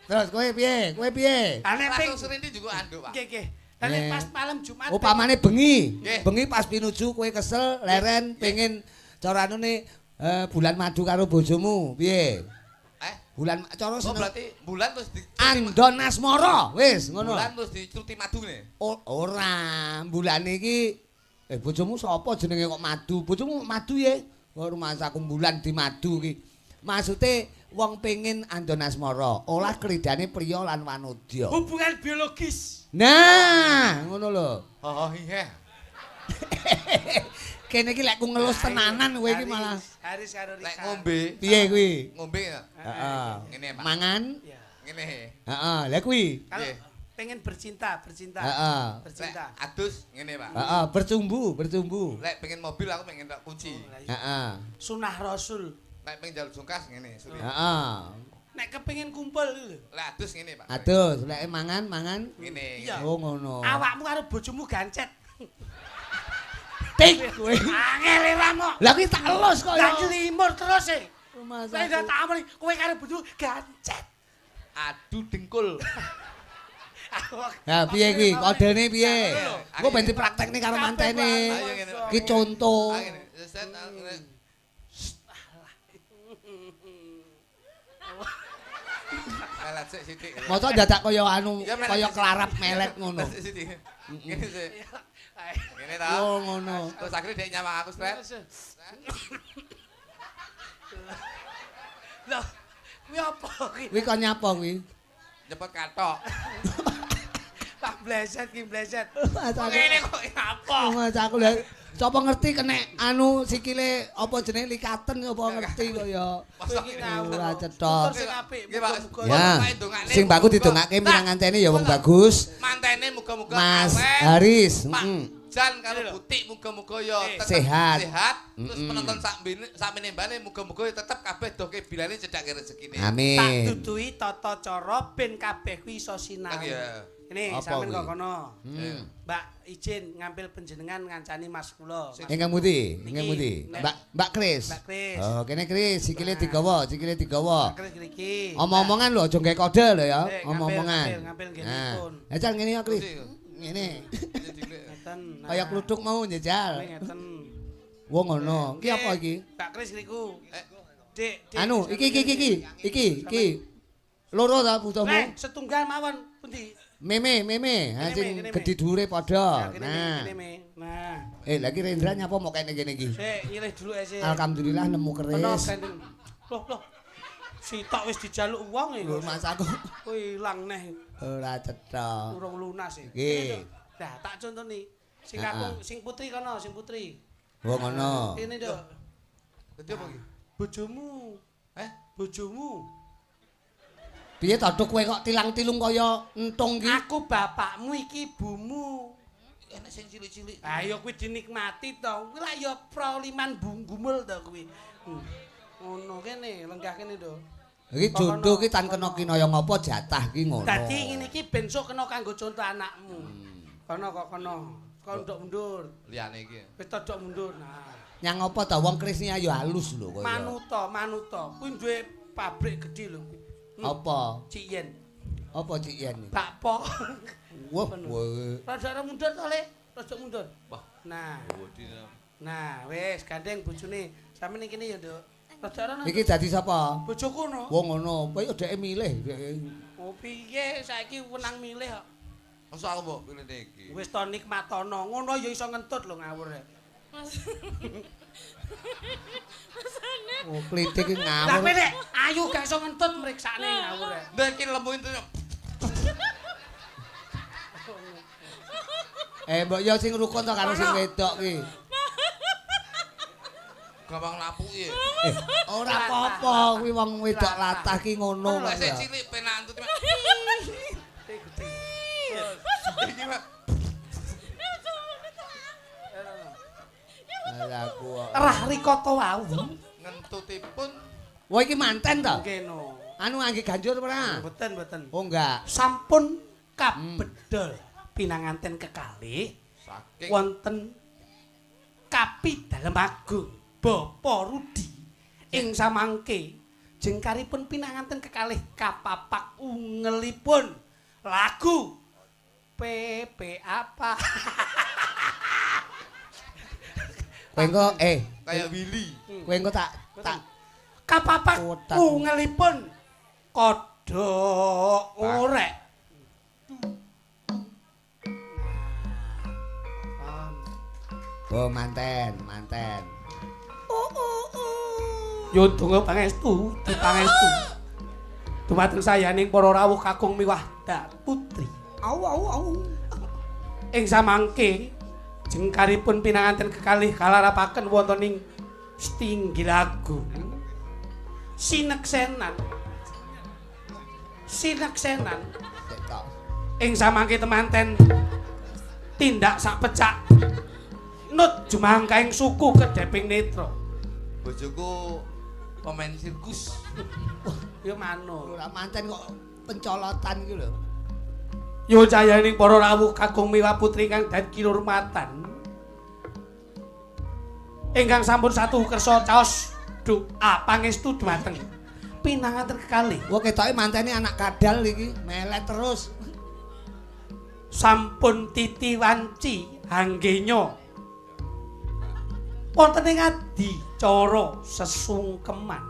Terus kowe piye? Kowe piye? Langsung serindi juga anduk, Pak. Nggih, nggih. Lah pas malam Jumat. Upamane bengi. Bengi pas pinuju kowe kesel, leren pengin cara anune bulan madu karo bojomu, piye? Bulan cara seneng. Oh berarti bulan terus di Andon Asmara, wis ngono. Bulan terus diceruti madu ngene. Ora, bulane iki bojomu sapa jenenge kok madu? Bojomu madu ya? Kok rumangsaku bulan di madu iki. Maksude wong pengin andon asmara, olah kridane priya lan wanodya. Hubungan biologis. Nah, ngono lho. Oh iya. Kene iki lek ku ngelus tenanan kowe iki malah. Haris karo Rika. Lek ngombe. Piye kuwi? Ngombe ya. Heeh. Ngene, Pak. Mangan. Ngene. Heeh, lha kuwi. Kalau pengen bercinta, bercinta. Heeh. Bercinta. Lek adus ngene, Pak. Heeh, bercumbu, bercumbu. Lek pengen mobil aku pengen tak kunci. Heeh. Sunah Rasul. Lek pengen jaluk jungkas ngene, suri. Heeh. Nek kepengin kumpul lho. Lek adus ngene, Pak. Adus, lek mangan, mangan. Ngene. Iya. Oh ngono. Awakmu karo bojomu gancet. Tik kowe. Angel ora kok. Lah kuwi tak elus kok Lah ya. limur terus e. Rumah Lah sakit. tak amri kowe karo bojomu gancet. Adu dengkul. Ha piye kuwi? Kodene piye? Engko ben dipraktekne karo mantene. Ayo ngene. Ki conto. Ayo ngene. Set ngene. Melet sik sithik. Mosok dadak kaya anu Ya, melet kaya sithik. kelarap melet ngono. Melet sik sithik. Ngene sik. Ngene ta. Oh ngono. Terus akhirnya dia nyawang aku sret. Loh, kuwi apa kuwi? Kuwi kon nyapa kuwi? Nyepot katok. Pak bleset ki bleset. Ngene kok apa? Mas aku lha sapa ngerti kena anu sikile apa jenenge likaten apa ngerti kok ya. Masa Kowe iki ngawur. Ora cetha. Tutur sing apik Nggih, Pak. muga-muga. Ya. Sing bagus didongake minangantene ya wong bagus. Mantene muga-muga Mas awet. Haris, Pak heeh. Jan karo Butik muga-muga ya tetep Sehat. sehat. Terus penonton sak sakmenembane muga-muga ya tetep kabeh doke bilane cedhake rezekine. Tak Amin. duduhi tata cara ben kabeh kuwi iso sinau. Kan ya. Ini Apa sampean kuwi? kok kono. Hmm. Mbak izin ngambil panjenengan ngancani Mas kula. Ingkang pundi? Ingkang pundi? Nek- Mbak Mbak Kris. Mbak Kris. Oh, kene Kris, sikile Nah. digawa, sikile digawa. Mbak Kris ngriki. Omong-omongan lho aja gawe kode lho ya, Eh, ngambil, omong-omongan. ngambil, ngambil nggenipun. Nah, jajal ngene ya Kris. Ngene. Ngeten. Nah. Kaya kluthuk mau njajal. Ini ngeten. Wong ngono. Iki apa iki? Mbak Kris ngriku. Dik, Dik. Anu, iki iki iki iki. Iki iki. Loro ta butuhmu? Nek setunggal mawon pundi? Meme, meme, ha Kene, sing kene, gedhe dhuwure padha. Nah, kene, Nah. kene, Me. Nah. Eh, lagi Rendra nyapa mau kene kene iki? Sik, nyilih dulu ae sik. Alhamdulillah nemu Ono keris. gandeng. Loh, loh. Sitok wis dijaluk wong iki. Lho, Mas aku Kowe ilang neh ora cetha. urung lunas iki. Nggih. Nah, tak contoni. Sing Heeh. kakung, sing putri kono, sing putri. Wong ngono. Kene, Nduk. Dadi apa iki? Bojomu. Eh? Bojomu. Piye to Duk kowe kok tilang-tilung kaya entung ki? Aku bapakmu iki ibumu. Enek sing cilik-cilik. Ayo kuwi dinikmati to. Kuwi lak ya proliman gumul to kuwi. Ngono kene, lenggah kene, Nduk. Iki jondo ki tan kena kinaya ngapa jatah ki ngono. Dadi ngene iki ben sok kena kanggo contoh anakmu. Kono kok kono. Kok nduk mundur. Liyane iki. Wis todok mundur. Nah. Nyang apa to wong Kris ayo halus lho kaya. Manuta, manuta. Kuwi duwe pabrik gedhe lho kuwi. Apa? Cik Yen. Apa Cik Yen? Bakpo. Wah, kowe. Rada mundur to, Le. Rada mundur. Wah. Nah. Nah, wis gandeng bojone. Sampe ning kene ya, Nduk. Rada rono. Iki dadi sapa? Bojoku no. Wong ngono, kowe yo dheke milih. Dheke. Oh piye saiki wenang milih kok. Masa aku mbok pilih iki. Wis to nikmatono, ngono ya iso ngentut lho ngawur. Mas. Masane. Oh, klitik iki Lah ngawur. kowe nek ayu gak iso ngentut mriksane ngawur. Lah iki lemu itu. Eh, mbok yo sing rukun to karo sing wedok ki. Gampang lapuki. Eh, ora apa-apa kuwi wong wedok latah ki ngono Lah kok. sing ya. cilik penak entut. Iki Pak. Lah aku kok. Rah rikata wau. Ngentutipun Wah iki manten to? Nggih no. Anu angge ganjur ora? Mboten mboten. Oh enggak. Sampun kabedol pinanganten kekalih saking wonten kapi dalem agung Bapak Rudi ing samangke jengkaripun pinanganten kekalih kapapak ungelipun lagu PP apa Kowe engko kayak Willy. kowe engko tak tak kapapak Kotak. ungelipun kodhok orek. Oh, manten, manten. Nyuwun donga pangestu, dipangestu. Dumateng sayaning para rawuh kakung miwah dak putri. Au au au. Ing samangke jengkaripun pinanganten kekalih kalarapaken wonten ing Stinggil Agung. Sineksenan. Sineksenan. Ing samangke temanten tindak sak pecak nut jumangkaing suku kedheping netra. Bojoku pemain sirkus. Ya manut. Ora manten kok pencolotan iki lho. Nyuwun cayaning para rawuh kakung miwa putri kang dadi kinurmatan. Ingkang sampun satu kersa caos doa pangestu dhumateng pinanganten kekalih. Wah ketoke mantene anak kadal iki, melet terus. Sampun titi wanci hanggenya. Wonten ing adicara sesungkeman.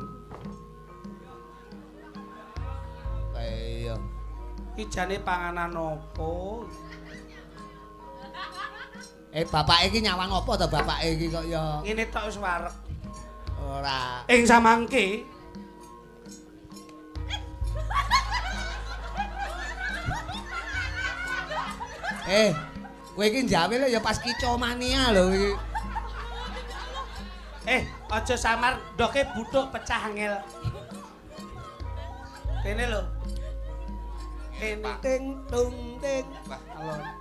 Iya. Iki jane panganan apa? Bapake iki nyawang apa to bapake iki kok ya? Ngene tok wis wareg. Ora. Ing samangke kowe iki njawe lho ya pas kicomania lho iki. Aja samar ndoke buthuk pecah angel. Kene lho. Kene ting tung ting.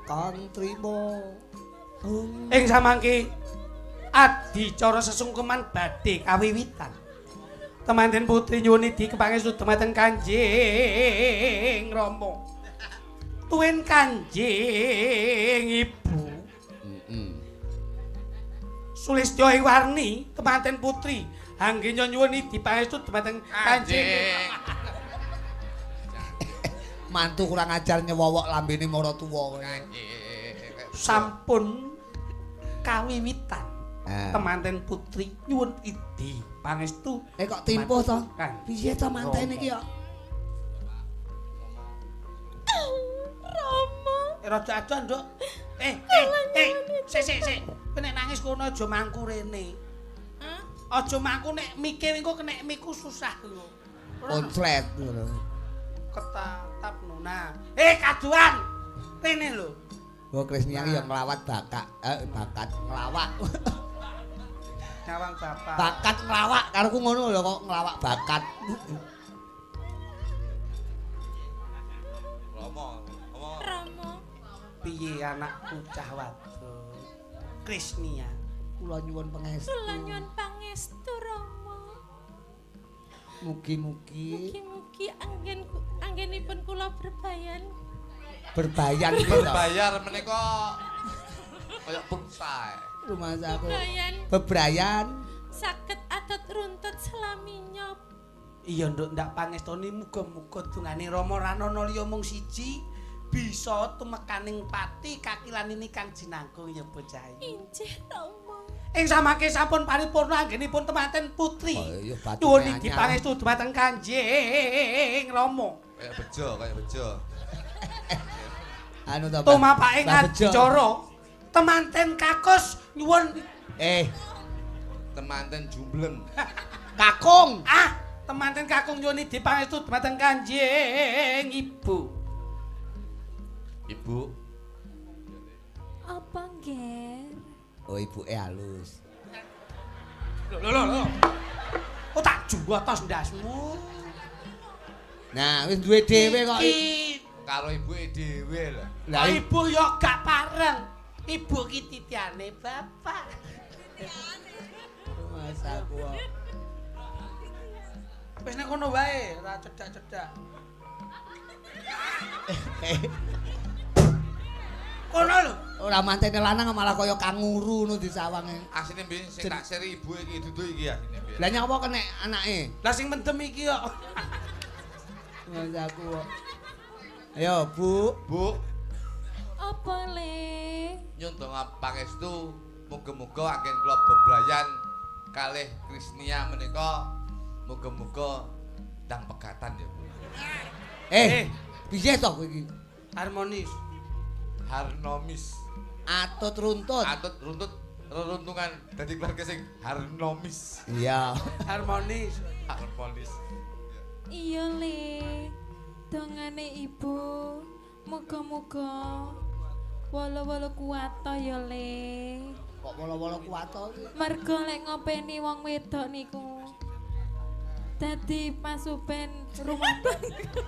Kang trimo. Ing samangke adicara sesungkeman badhe kawiwitan. Temanten putri nyuwun idi kepangestu dumateng Kanjeng Rama. Tuwin Kanjeng Ibu. Sulistya ing warni temanten putri anggenya nyuwun idi pangestu dumateng Kanjeng. Mantu kurang ajar nyewowok lambene maratuwa. Sampun kawiwitan. Temanten putri nyuwun idi pangestu. Kok timpuh to? Piye to mantene iki kok? Rama. Rada adoh, Nduk. Sik. Kowe nek nangis kono aja mangku rene. Hah? Aja mangku nek mike engko kenek miku susah lho. Konslet ngono. Ketatap nona. Kaduan. Rene lho. Oh, Krisnia iki ya nglawat bakat, bakat nglawak. Nyawang bapak. Bakat nglawak karoku ngono lho kok nglawak bakat. Rama, Rama. Piye anakku cah wadon? Krisnia, kula nyuwun pangestu. Kula nyuwun pangestu, Rama. Mugi-mugi. Mugi-mugi anggenipun kula berbayan. Berbayan berbayar menika kaya pulsa. Rumah aku. Bebrayan. Bebrayan. Saged adat runtut selaminya. Iya, Nduk, ndak pangestoni muga-muga dungane Rama Ranana liya mung siji bisa tumekaning pati kakilanini kang jinangkung ya bocah. Injih, Rama. Ing samangke sampun paripurna anggenipun temanten putri. Oh, iya, nyuwun idi pangestu dumateng Kanjeng Rama. Kaya bejo, kaya bejo. Anu to. Tumapake adicara temanten kakus nyuwun temanten jumbleng. Kakung. Ah, temanten kakung nyuwun idi pangestu dumateng Kanjeng Ibu. Ibu. Apa nggih? Oh, ibuke halus. Lho lho lho. Oh, tak juwatos ndasmu. Nah, wis duwe dhewe kok. Karo ibuke dhewe lho. Lah ibu yo gak pareng. Ibu ki titiane bapak. Mas aku. Wis nek kono wae, ora cedak-cedak. Kono lho. Ora mantene lanang malah kaya kanguru ngono disawange. Asline mbiyen sing tak seri ibu iki dudu iki asline mbiyen. Lah nyapa kenek anake? Lah sing mendem iki kok. Mas aku. Ayo, Bu. Bu. Apa le? Nyun donga pangestu muga-muga anggen kula bebrayan kalih Krisnia menika muga-muga ndang pegatan ya, Bu. Piye to kowe iki? Harmonis. Harnomis. Atut runtut. Atut runtut reruntungan dadi keluarga sing harnomis. Iya. Harmonis. Harmonis. Iya le. Dongane ibu muga-muga wala-wala kuwata ya le. Kok wala-wala kuwata iki? Mergo lek ngopeni wong wedok niku dadi pasuben rumah tangga.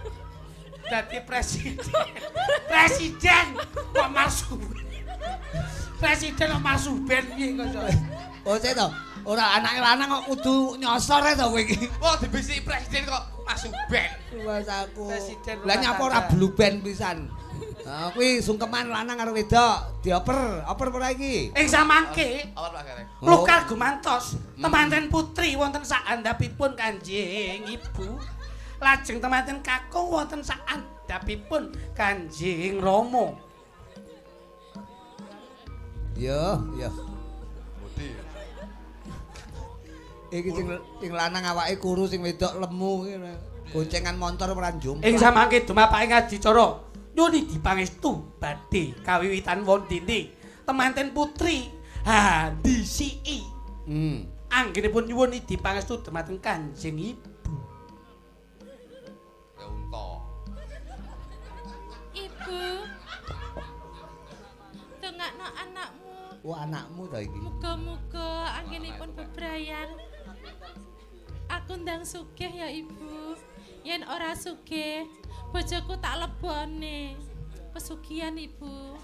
Dadi presiden. Presiden kok Marsuben. Presiden kok Marsuben piye kok iso. Oh, sik to. Ora anake lanang kok kudu nyosor to kowe iki. Wah, dibisiki presiden kok Marsuben. Wes aku. Presiden Lah nyapa ora blue band pisan. Nah, kuwi sungkeman lanang karo wedok dioper, oper ora iki? Ing samangke Apa Pak Gareng? Lukar gumantos temanten putri wonten saandhapipun Kanjeng Ibu. Lajeng temanten kakung wonten saandhapipun Kanjeng Rama. Yo, yo. Budi. Iki sing lanang awake kuru, sing wedok lemu iki. Goncengan montor ora njomplang. Ing samangke dumapake adicara nyuwun dipangestu badhe kawiwitan wondene temanten putri handisiki. Anggenipun nyuwun dipangestu dumateng Kanjeng Ibu. Ya unta. Ibu. Dongakno anakmu. Wah, anakmu to iki. Muga-muga anggenipun bebrayan. Aku ndang sugih ya Ibu. Yen ora sugih, bojoku tak lebone. Pesugihan Ibu.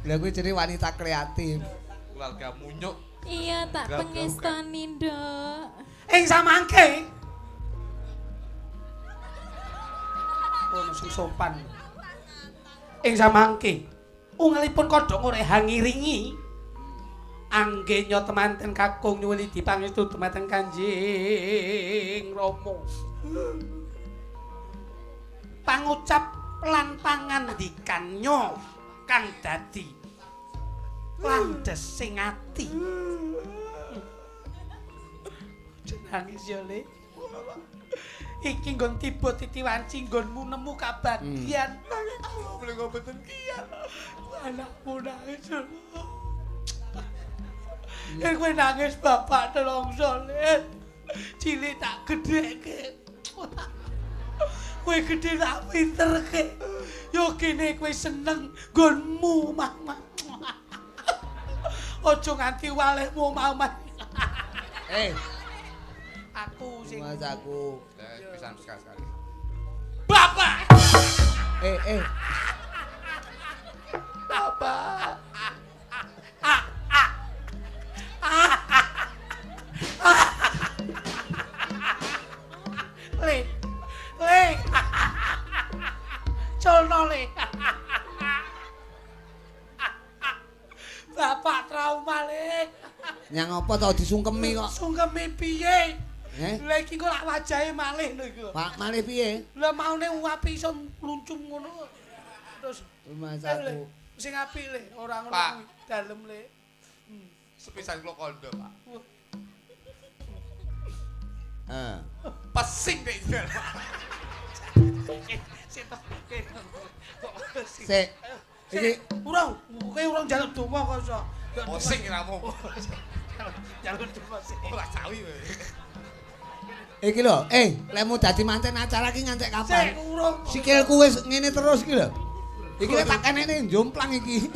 Lah kuwi jenenge wanita kreatif. Keluarga munyuk. Iya, tak pengestoni, Nduk. Ing samangke ono sing sopan. Ing samangke ungelipun kodhok ora hangiringi anggenya temanten kakung nyuwun dipangestu dumateng Kanjeng Rama. Pangucap lan pangandikannya kang dadi landhesing ati. Aja nangis ya, Le. Iki nggon tiba titiwanci nggonmu nemu kabagyan. Nangis kula mboten kiyan. Anakmu nangis. Yen kowe nangis bapak nelongso, Le. Cilik tak gedhekke. Kowe gedhe tak pinterke. Yo kene kowe seneng nggonmu omah-omah. Aja nganti walehmu omah-omah. Eh, aku sing Mas aku. Pisan sekali-sekali. Bapak. Eh. Bapak. Le. Le. Culno le. Bapak trauma le. Nyang apa to disungkemi kok? Sungkemi piye? Eh? Lah iki kok lak wajahe malih lho iku. Pak malih piye? Lah maune apik iso mluncung ngono. Terus Mas aku. Sing apik le, ora ngono kuwi dalem le. Sepisan kula kandha, Pak. Heeh. Pesing nek iki. Sik to. Sik. Iki urung, kowe urung njaluk donga kok iso. Pusing ramu. Njaluk donga sik. Ora cawi kowe. Iki lho, lek mu dadi manten acara iki ngantek kapan? Sik urung. Sikilku wis ngene terus iki lho. Iki lek tak kenene jomplang iki.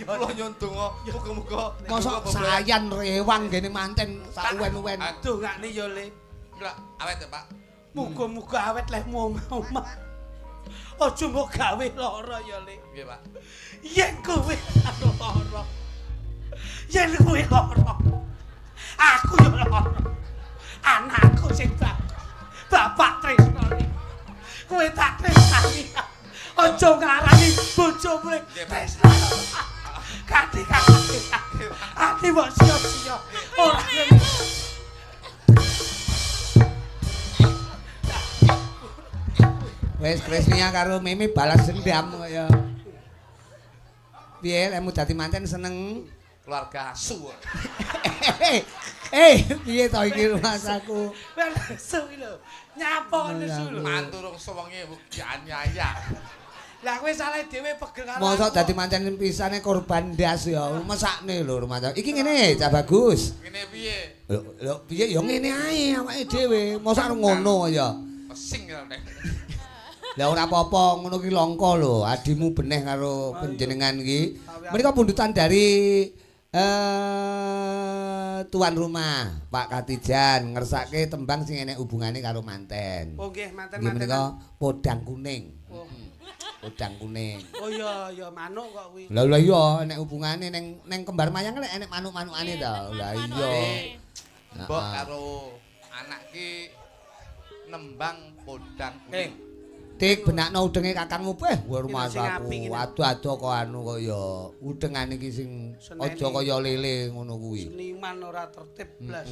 Kula nyuwun donga muga-muga mosok sayan rewang ngene manten sak uwen-uwen. Dongakne ya Le. Lha awet ya, Pak. Muga-muga awet lehmu omah-omah. Aja mbok gawe lara ya Le. Nggih, Pak. Yen kowe lara. Yen kowe lara. Aku yo lara. Anakku sing bagus. Bapak tresno. Kowe tak tresnani. Aja nglarani bojomu tresno. Kati-kati. Ati mbok sia-sia. Ora ngene. Wes Kresnia karo Mimi balas dendam kaya. Piye lek dadi manten seneng keluarga asu. Piye to iki masaku? Nesu iki lho. Nyapa nesu lho. Mantu rong sewengi dianiaya. Lah kowe salah dhewe pegel karo. Mosok dadi manten pisane korban ndas ya. Mesakne lho rumah. Iki ngene, Cah Bagus. Ngene piye? Lho piye ya ngene ae awake dhewe. Mosok arep ngono ya. Pesing karo nek. Lah ora apa-apa, ngono ki langka lho, adimu beneh karo panjenengan iki. Menika pundutan dari Tuan rumah Pak Katijan ngersake tembang sing enek hubungane karo manten. Oh nggih, manten-manten. Nggih menika podang kuning. Oh. Podang kuning. Oh iya, ya manuk kok kuwi. Lah lah iya enek hubungane ning neng kembar mayang lek enek manuk-manukane to. Lah iya. Mbok karo anak ki nembang podang kuning. Dik benakno udenge kakangmu peh rumasaku. Ado-ado kok anu kaya udengane iki sing aja kaya lele ngono kuwi. Seniman ora tertib blas.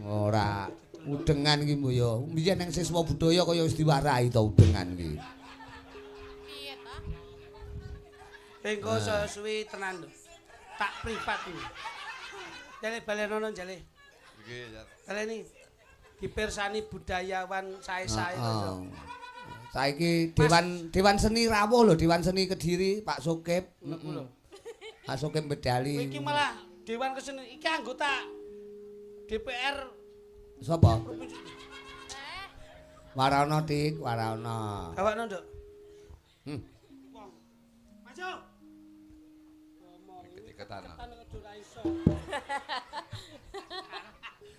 Ora udengan iki mbok ya. Biyen nang siswa budaya kaya wis diwarahi to udengan iki. Piye ta? Engko suwi tenan lho. Tak privat iki. Jale balenono jale. Nggih, baleni. Dipirsani budayawan sae-sae to. Saiki Dewan Seni rawuh lho, Dewan Seni Kediri Pak Sokip. Lho. Pak Sokip medali. Iki malah Dewan Kesenian iki anggota DPR sapa? Warana Dik, warana. Awakno, Nduk. Maju. Deket-deketan.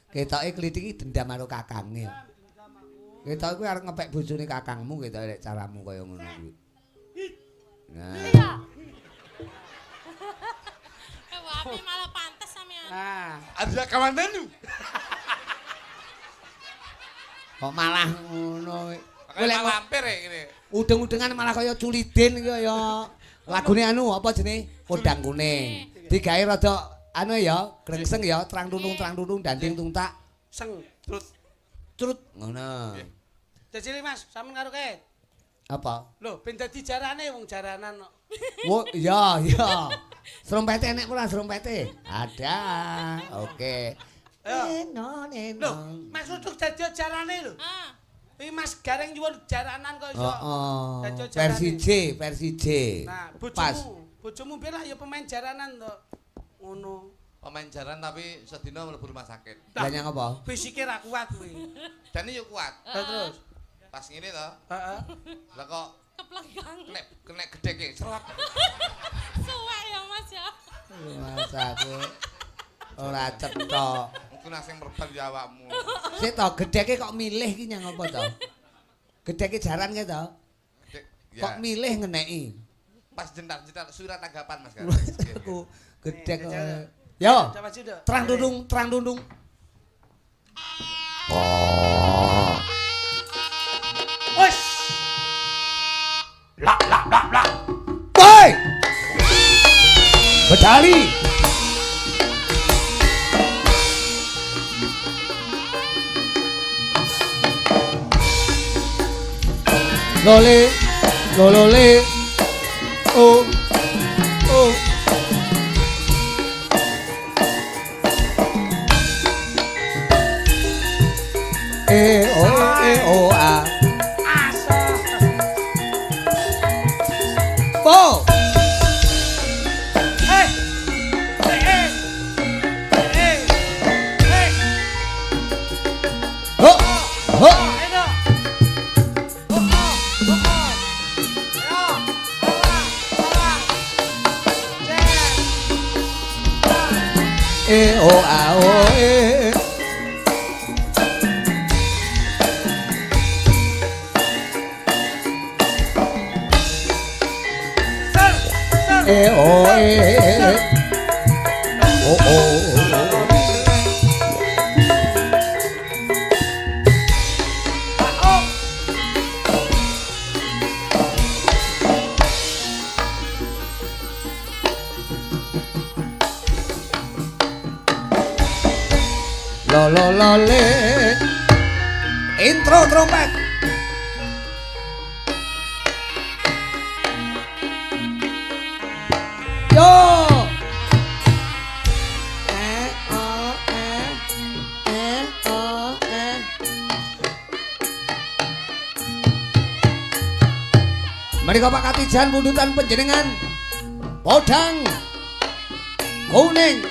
Ketoke klithik iki dendam karo kakange. Ketoke kuwi arep ngepek bojone kakangmu ketoke lek caramu kaya ngono kuwi. Nah. Wapi malah pantes sampean. Nah, ada kamandanu. Kok malah ngono. Kowe lek lampir e ngene. Udeng-udengan malah kaya culidin kaya lagune anu apa jenenge? Podang kuning. Digawe rada anu ya, grengseng ya, trang tunung danding tungtak seng trut trut ngono. Dadi Mas, sampean karo kae. Apa? Lho, ben dadi jarane wong jaranan kok. Oh, iya, iya. Srompete enek ora srompete? Ada. Oke. Eno eno. Lho, Mas Luduk dadi jarane lho. Heeh. Iki Mas Gareng nyuwun jaranan kok iso. Heeh. Versi J, versi J. Nah, bojomu, bojomu biyen lah ya pemain jaranan to. Ngono. Pemain jaran tapi sedina mlebu rumah sakit. Lah nyang apa? Fisike ra kuat kuwi. Jane yo kuat. Lah terus pas ngene to. Heeh. Lah kok keplenggang. Kenek gedheke serot. Suwek ya Mas ya. Mas aku ora cetha. Mungkin sing merban ya awakmu. Sik to gedheke kok milih iki nyang apa to? Gedheke jaran ke to? Kok milih ngeneki? Pas jentar-jentar surat tanggapan Mas kan. Aku gedhek. Yo. Trang tunung, trang tunung. Oh. Wes. Lak lak lak lak. Woi. Bedali. Lole, lolole. Oh. Oh. E O E O A. Asa. Bo. Eh. Eh. Eh. Eh. Ho. Ho. E O A O E. E O E O O. Lo lo lo le. Intro trompet. Yo. E O E E O E. Menika Pak Katijan pundutan panjenengan podang kuning.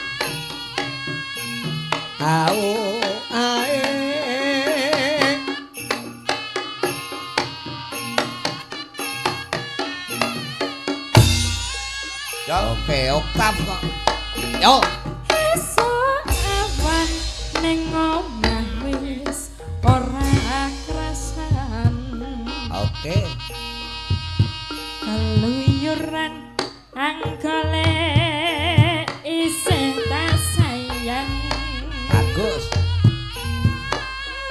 A O A E. Ya. Oke, oktav kok. Yo. Esuk awan ning omah wis ora krasan. Oke. Keluyuran anggole isih tak sayang. Bagus.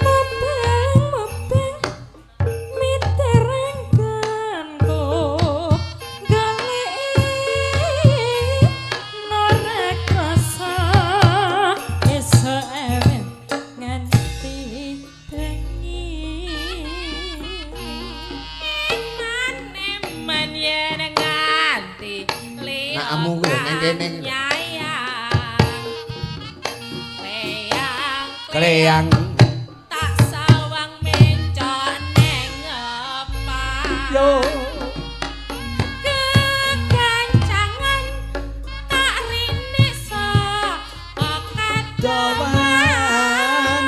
Mubeng-mubeng miterengganku goleki ora krasa esuk awan nganti bengi. Eman-eman yen nganti liya Nakmu kuwi lho nang kene iki lho. nyayang. Kleyang Kleyang. tak sawang mencok neng ngepak. Yo. Kekancangan tak rini saka Dawan.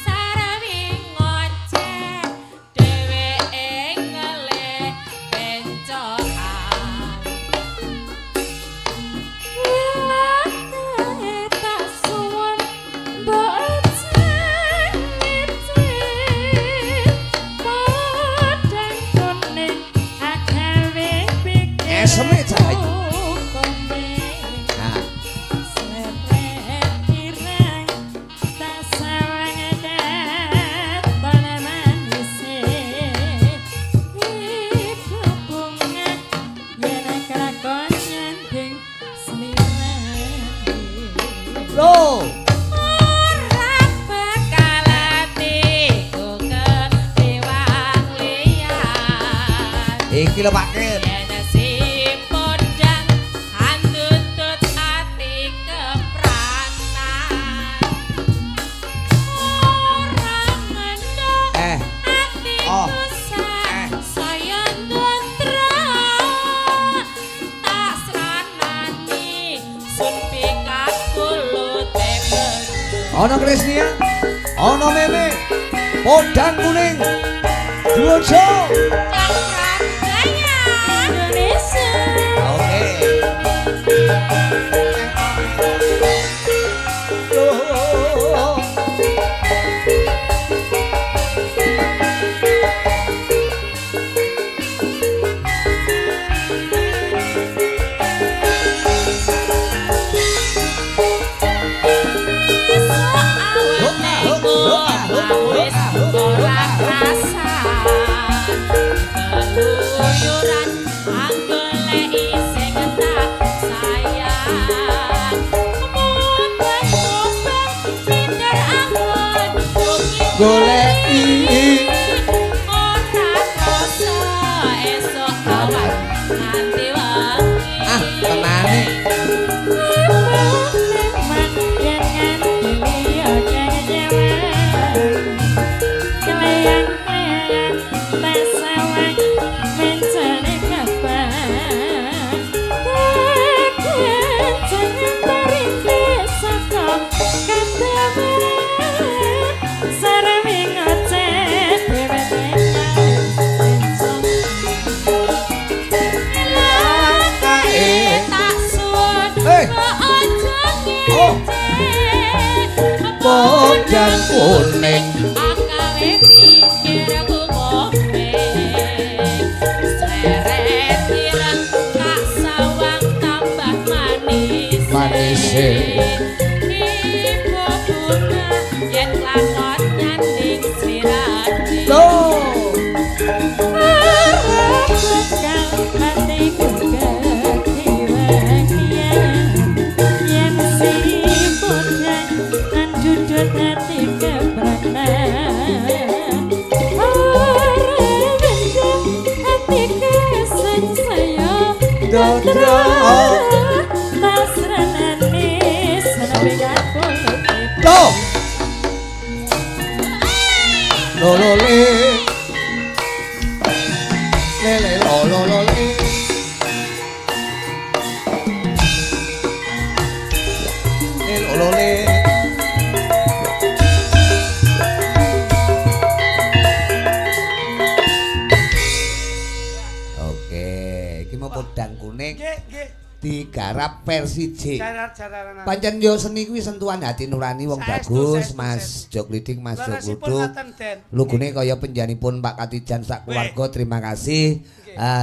Sarwi ngoceh dheweke ngelih bencokan. Wilake tak suwun mbok ngece podang kuning agawe pikir Eseme cah iki. Nah, Slepet ireng tak sawang keton manise. Ibu bunga yen kelakon nyanding slirane. Lho. Ora bakal atiku ketiwang liyan. Iki lho Pak Kit. Yen si podang andutut ati kepranan. Ora mendho Eh, atiku Oh. saya ndontra. Tak sranani sun pikat kulute bengi. Ana Krisnia, ana Meme, podang kuning. Duojo. Cakram Jaya Indonesia. Oke. Wis ora krasa keluyuran anggoleki sing tak sayang. Mubeng-mubeng pinter anggon Goleki. Ora krasa esuk awan nganti wengi. Ah, tenane. Tak suwun Eh. kok aja Oh. ngece. Podang kuning. Akawe pikirku kowe. Seret ireng kak sawang tambah manis. Manise. Ibu bunga yen lakon nyanding slirane. Lho. Lho. Lo lo le. Le le lo lo lo le. Le lo lo le. Oke, iki mau podang kuning. Nggih, nggih. digarap versi J. Jarar-jaranan. Pancen yo seni kuwi sentuhan hati nurani wong Saestu, bagus, saestu, Mas saestu. Jok Liding, Mas Jok Leresipun Luduk. ngoten, Den. Lugune kaya penjanipun Pak Katijan sak keluarga, terima kasih.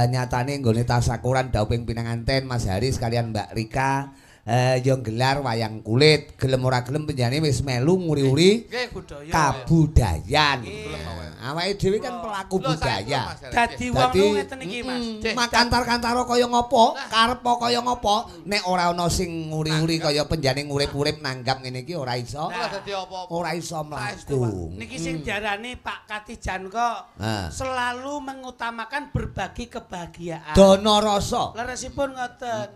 Nyatane nggone tasakuran dawuhing pinanganten Mas Haris kalian Mbak Rika yo nggelar wayang kulit, gelem ora gelem penjane wis melu nguri-uri Nggih, budaya. kabudayan. Gelem Awake dhewe kan pelaku Lho, saestu, budaya. Mas Haris. Dadi wong nu ngeten iki, Mas. Cek. Makantar-kantara kaya ngopo, karepa kaya ngopo, nek ora ana sing nguri-uri kaya penjane ngurip-urip nanggap ngene iki ora iso. Ora dadi apa-apa. Ora iso Saestu, mlaku. Niki sing diarani Pak Katijan kok Ah. selalu mengutamakan berbagi kebahagiaan. Dana rasa. Leresipun ngoten.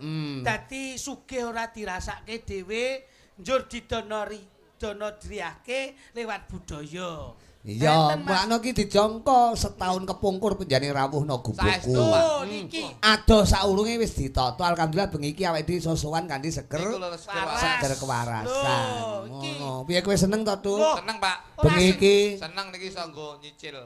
Dadi sugih ora dirasake dhewe, njur didonori, donodriyake lewat budaya. Iya, Ngeten, Mas. mulane iki dijangka setahun kepungkur penjane rawuh no Saestu, gubukku. Pak. Oh, niki. Adoh saurunge wis ditata, alhamdulillah bengi iki awake dhewe iso sowan kanthi seger. Niku lho seger Waras. Seger kewarasan. Lho, iki. Ngono. Piye kowe seneng to, Tuk? Loh. Seneng, Pak. Bengi iki. Seneng niki iso nggo nyicil.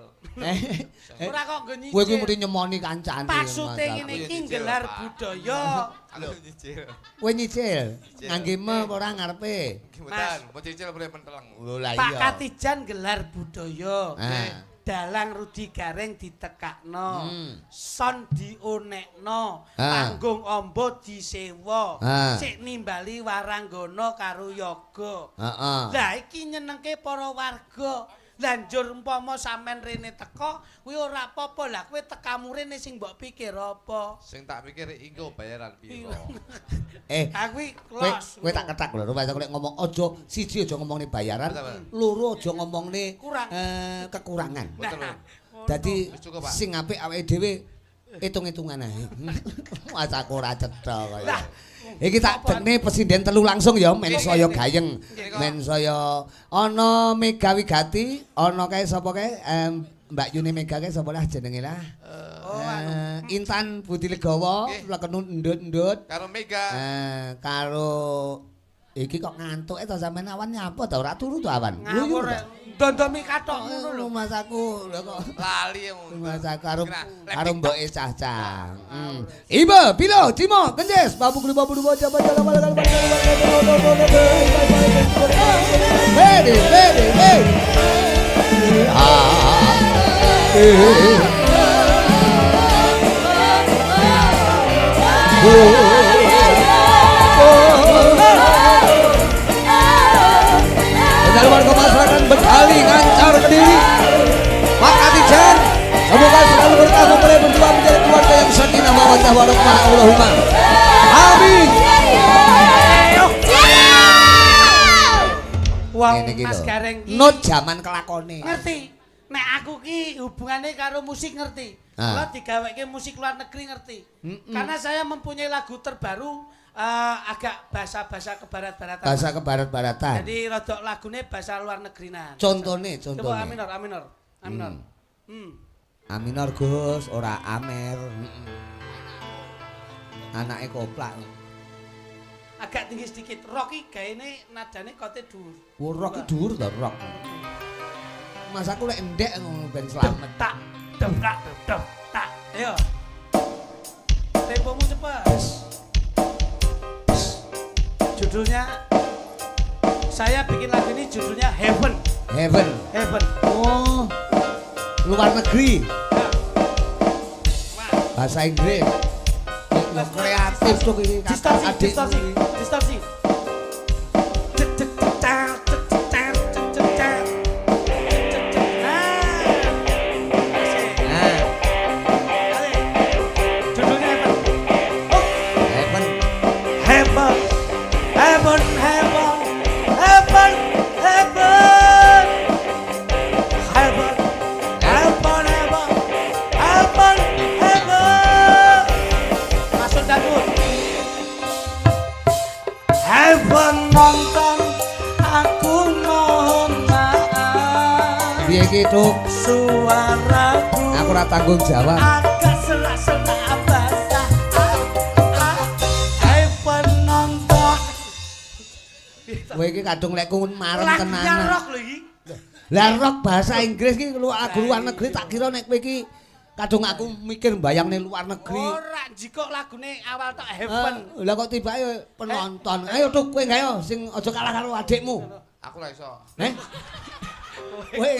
Ora kok nggo nyicil. Kowe kuwi mesti nyemoni kancane. Maksude Mas. ngene iki Aku ya nyicil, nggelar Pak. budaya. Aku nyicil. Kowe nyicil, ngangge me apa ora ngarepe? Mboten, mau cicil boleh menteleng. Lho lah Pak iya. Katijan gelar budaya. Ah. Dalang Rudi Gareng ditekakno, son dionekno, Ah. panggung ombo disewa, Ah. sik nimbali waranggana karo yoga. Heeh. Lah iki nyenengke para warga. Lah njur umpama sampean rene teko, kuwi ora apa-apa. Lah kowe tekamu rene sing mbok pikir apa? Sing tak pikir engko bayaran piro. Aku kuwi Kowe los. kowe tak ketak lho, rupane aku lek ngomong aja siji aja ngomongne bayaran, Betul, betul. loro aja ngomongne Kurang. Kekurangan. Betul. Nah, Dadi Wis cukup, Pak. sing apik awake dhewe hitung-hitungan ae. Mas aku ora cetha kaya. Lah, Iki tak dekne presiden telu langsung ya, men Nggih, saya nggih. gayeng, Nggih. men saya ana Mega Wigati, ana kae sapa kae Mbak Yuni Mega kae sapa lah jenenge lah. Oh, anu. Intan Budi Legawa, Nggih. plekenu endut-endut. Karo Mega. Karo iki kok ngantuk to sampean awan nyapa ta ora turu to awan. Ngawur. Lho, Dondomi kathok ngono lho. lho Mas aku lho kok Lali ngono. Mas aku karo Kira, karo mboke cah-cah. Ibu, Bilo, Timo, Kenjes, Babu Guru Babu Babu Jaba Jaba Jaba Jaba Ready, ready, ready. Ah. Dan warga masyarakat Bekali Ngancar Kediri Pak Katijan, semoga selalu berkah mempelai berdua menjadi keluarga yang sakinah mawaddah warahmah Allahumma. Amin. Wong Ngene iki Mas lho. Gareng ki Nut jaman kelakone. ngerti. Nek aku ki hubungane karo musik ngerti. Ah. Kalau digaweke musik luar negeri ngerti. Karena saya mempunyai lagu terbaru agak bahasa-bahasa kebarat-baratan. Bahasa kebarat-baratan. Jadi rodok lagune bahasa luar negerinan. Contone, Coba contone. A minor, A minor, A minor. A minor Gus, ora Amer. Anake koplak. Agak tinggi sedikit. Rock iki gaene nadane kote dhuwur. Wo rock ki dhuwur to rock. Mas aku lek endek ngono ben slamet. Tak, dep tak, dep tak. Ayo. Tempomu cepet. Judulnya saya bikin lagu ini judulnya Heaven. Heaven. Heaven. Oh. Luar negeri, Ya. Wah. bahasa Inggris. Yo kreatif tuh iki kakak Distorsi, adik. distorsi, distorsi. Cek cek cek cak, cek cek cak, cek cek cak. Cek cek cek. Nah. Asik. Nah, Kali. Judulnya Heaven. Oh. Heaven. Heaven, heaven, heaven, heaven, heaven, heaven, heaven, heaven, heaven, heaven. Masuk dangdut. Heaven nonton, aku mohon maaf. Piye iki, Tuk? Suaraku Aku ora tanggung jawab. agak serak-serak basah. Ah, ah, hai penonton. Kowe iki kadung lek ku marem Lagunya tenanan. rock lho iki. Lah rock bahasa Inggris iki lagu luar negeri tak kira nek kowe iki Kadung aku mikir bayangne luar negeri. Ora jikok lagune awal tok heaven. Lah kok tibake penonton. Ayo tuk kowe gawe sing aja kalah karo adikmu. Aku ora iso. Heh? Kowe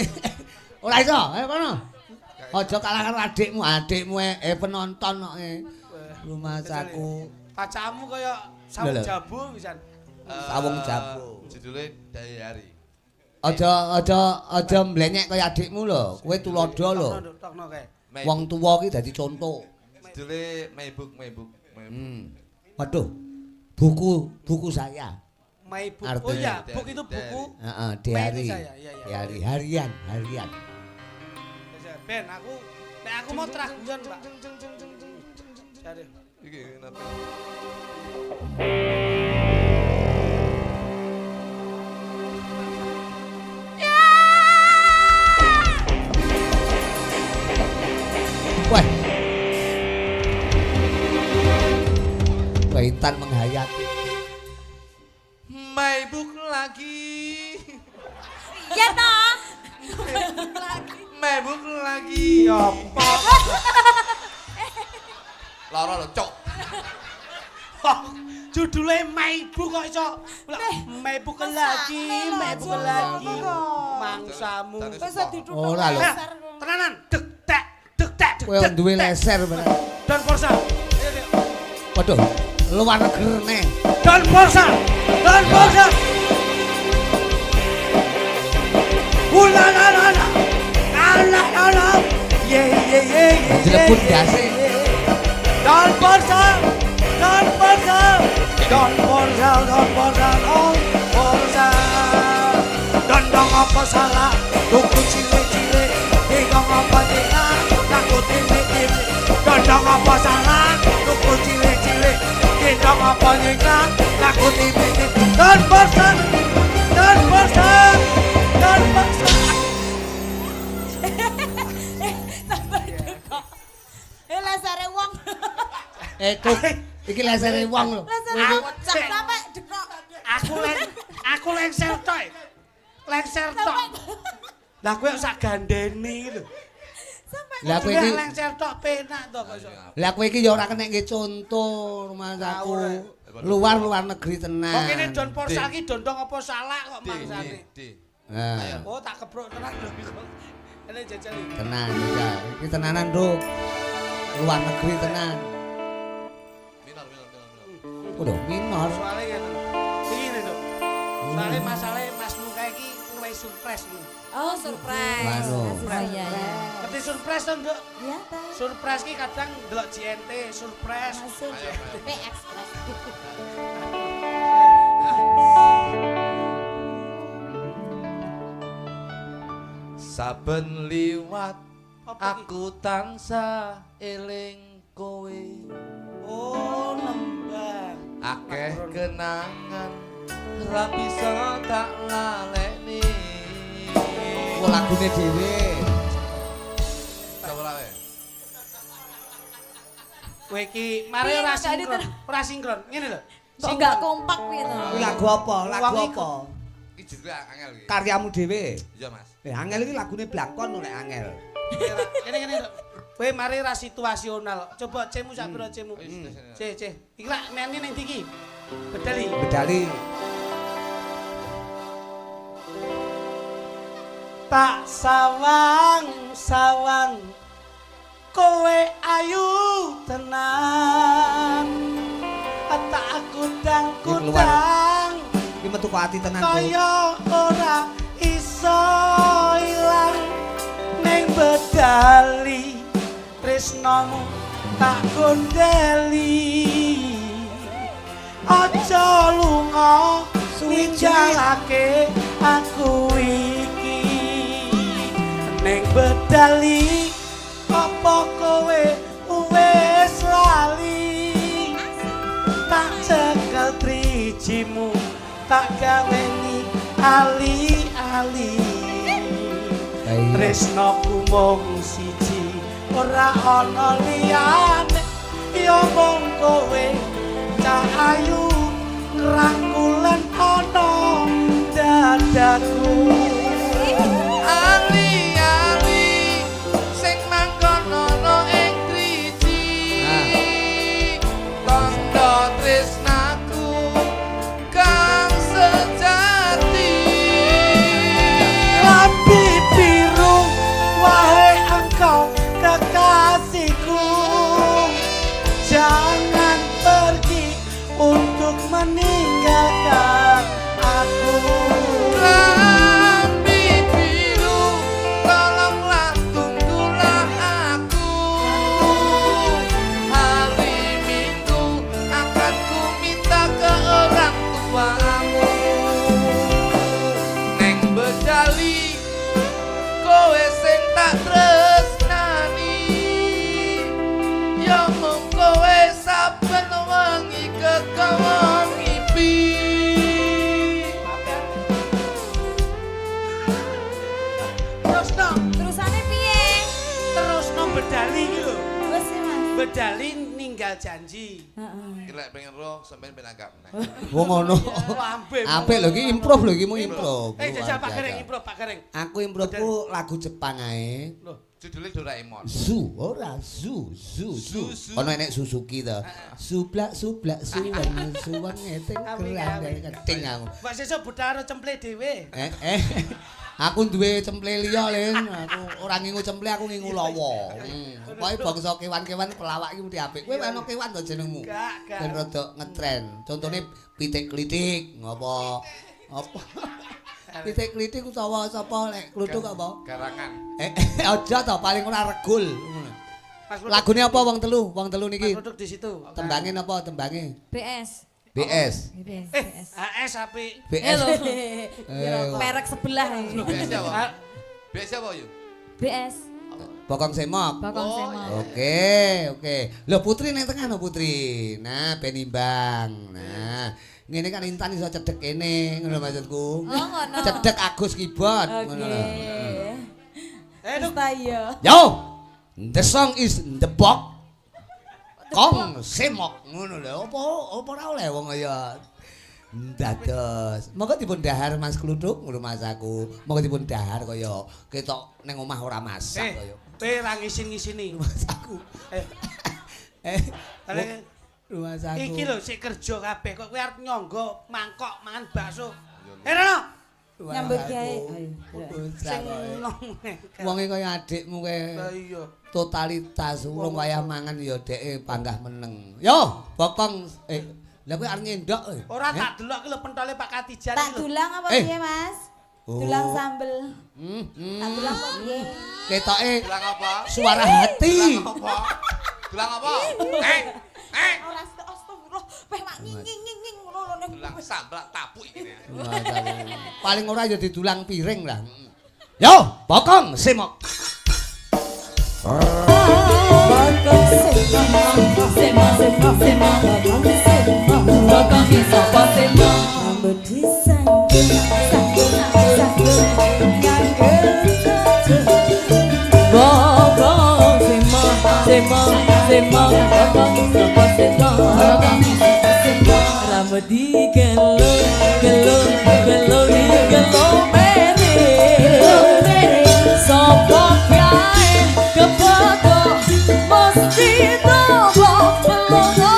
ora iso, ayo kono. Aja kalah karo adikmu, adikmu penonton kok. Rumahku. Pacamu kaya sawung jabu pisan. Sawung jabu. Judule Diary. Aja mblenyek kaya adikmu lho. Kowe tulodo lho. Wong tuwa ki dadi conto. Judule My Book, My Book. Waduh. Buku saya. My Book. Oh iya, book itu buku. Heeh, diary. Diary harian, harian. Ben aku nek aku mau teraguan, Pak. Jare. Iki nate. Wah. Wah, Intan menghayati. My book lagi. Iya toh. My book lagi. Ya apa? Lara lho, cok. Judule My Book kok iso. My Book lagi, My Book lagi. Mangsamu. Wis dituthuk. Ora lho. Tenanan, dek tek dek tek dek. Kowe duwe leser bener. Don Forsa. Ayo, Dek. Waduh, luar negeri neh. Don Forsa. Don Forsa. Ula la la la. La la la. Ye ye ye ye. Jelebut dase. Don Forsa. Don Forsa. Don Forsa, Don Forsa, Don Forsa. Dondong apa salah? Tuku cilik-cilik, bingung apa tinggal, takut titik-titik. Dondong apa salah? Tuku cilik-cilik, gendong apa nyingkrak, takut titik-titik. Don Forsa, Don Forsa, Don Forsa. Sampai dekok. Lesere wong. Tuk, iki lesere wong lho. Lesere sampai dekok. Aku lengser tok. Lengser tok. Lah kowe sak gandeni iki lho. Lah kowe iki lengser tok penak to kok iso. Lah kowe iki ya ora kena nggih conto rumahku. Luar-luar negeri tenan. Kok kene Don Forsa iki dondong apa salah kok mangsane. Nah. Oh tak kebrok tenan lho iki. Ini jajal iki. Tenan jajal. Iki tenanan, Nduk. Luar negeri tenan. Minor, minor, minor. Waduh, minor. Soale ngeten. Iki ngene, Nduk. Soale masalahe Masmu kae iki luwih surprise lho. Oh, surprise. Waduh. Oh iya iya. Ngerti surprise to, Nduk? Iya ta. Surprise ki kadang ndelok JNT, surprise. Masuk P Express. Saben liwat aku tansah eling kowe. Oh, nembang. Akeh kenangan ra bisa tak lalekne. Oh, lagune dhewe. Sapa lawe? Kowe iki mari ora sinkron, ora sinkron. Ngene lho. Kok enggak kompak piye to? Kuwi lagu apa? Lagu apa? Iki judule angel iki. Karyamu dhewe. Iya, Mas. Angel iki lagune blangkon nek angel. Ngene ngene lho. Kowe mari ra situasional. Coba C-mu sak pira C-mu? C C. Iki lak mene ning ndi iki? Bedali. Bedali. Tak sawang-sawang kowe ayu tenan. Tak kudang-kudang iki metu kok ati tenan kok. Kaya ora iso ilang ning bedali tresnamu tak gondeli. Aja lunga ninggalake aku iki ning bedali apa kowe wis lali. Tak cekel trijimu tak gaweni ali-ali. Tresnaku mung siji ora ana liyane ya mung kowe cah ayu ngrangkulan ana dadaku. Ali-ali sing manggon ana janji. Heeh. Iki lek pengen roh sampean ben agak meneh. Wong ngono. Lambe. Apik lho iki improve lho iki mung improve. Eh jajal Pak Luar Gareng biasa. improve Pak Gareng. Aku improveku lagu Jepang ae. Loh, Judulnya Doraemon. Zu, ora zu, zu, zu. Zu, zu. Ono enek Suzuki to. Sublak sublak suwen suwen ngeting Amin, amin. keting aku. Mbak sesuk budal karo cemple dhewe. Eh. Aku duwe cemple liya, Lin. Aku ora ngingu cemple, aku ngingu lawa. Pokoke bangsa kewan-kewan pelawak iki mesti apik. Kowe ana kewan to jenengmu? Gak, gak. Ben rada ngetren. Contone pitik klitik, ngopo? Apa? Pitik klitik utawa sapa lek kluthuk apa? Garangan. Aja to paling ora regul ngono. Mas Kluthuk- Lagune apa wong telu? Wong telu Mas niki. Kluthuk di situ. Tembange napa tembange? BS. BS. BS. Eh, BS. HS apik. BS. lho. Eh, Merek sebelah ini. BS apa? Ah, BS apa yu? BS. Bokong semok. Bokong Oh, semok. Oke, oke. Lho Putri nang tengah lho Putri. Nah, ben imbang. Nah, ngene kan Intan iso cedhek kene, ngono maksudku. Oh, ngono. Cedhek Agus keyboard Oke. ngono lho. Eh, Duk. Ta iya. Yo. The song is the box. Kong semok ngono lho. Apa apa ora oleh wong kaya dados. Monggo dipun dahar Mas Kluthuk ngono Mas aku. Monggo dipun dahar kaya ketok ning omah ora masak kaya. Kowe ra ngisin-ngisini. Mas aku. Eh, Eh, Ale- Mas aku. iki lho sik kerja kabeh kok kowe arep nyangga mangkok mangan bakso. Eh, Rono. Nyambut gawe. Sing nom. Wonge kaya adikmu kae Lah iya. totalitas urung wayah mangan ya dheke panggah meneng. Yo, bokong lha kowe arep ngendok. eh. Ora Eh? tak delok ki lho pentole Pak Katijan Tak iki lho. dulang apa Eh. piye, Mas? Oh. Dulang sambel. Hmm. Tak dulang apa piye? Ketoke Dulang apa? suara hati. Dulang apa? Dulang apa? Eh, eh. Ora astagfirullah, peh mak nging nging nging ngono lho ning. Dulang sambel tapuk iki. Paling ora ya didulang piring lah. Yo, bokong semok. Bokong semok, semok, semok, semok, bokong semok, bokong sapa semok. Rambut disanggul, sanggul, sanggul, nyanggul saja. Bokong semok, semok, semok, bokong sapa semok, bokong sapa semok. Rambut digelung, gelung, gelung, digelung mere. Sopo kae kepethuk mesti tobo melongo.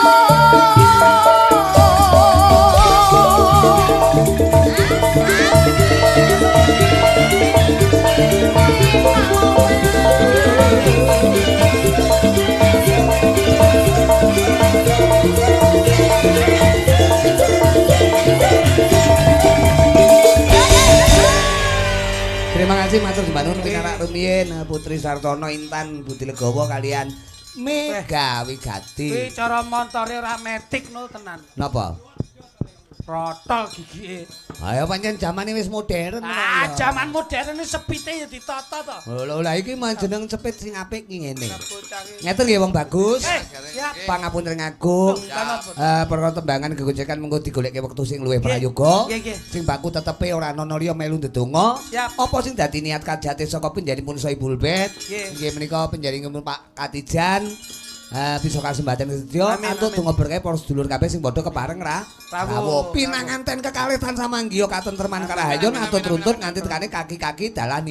Terima kasih matur sembah nuwun pinarak rumiyin Putri Sartono Intan Budi Legowo kalian Mega Kuwi Wigati. cara montore ora metik no tenan. Napa? Protol gigike. Ayo pancen jamane wis modern kok Ah, ya. jaman modern ini sepite ya ditata to. Lho lha iki mah jeneng cepit sing apik ki ngene. Bocah iki. Ngeten nggih wong bagus. Eh, siap. Pangapunten agung. Perkara tembangan gegojekan mengko digolekke wektu sing luwih prayoga. Nggih, nggih. Sing baku tetepe ora ana liya melu ndedonga. Siap. Apa sing dadi niat kajate saka penjarinipun Sohibul Bait? Nggih. Nggih menika penjarinipun Pak Katijan. Bisa kasembatan sedaya Amin, antuk amin. donga berkah para sedulur kabeh sing padha kepareng ra Rawuh. rawuh. Pinanganten kekalih tansah manggiya katentreman karahayon Amin, amin, atut runtut amin, nganti tekane kaki-kaki dalan ini.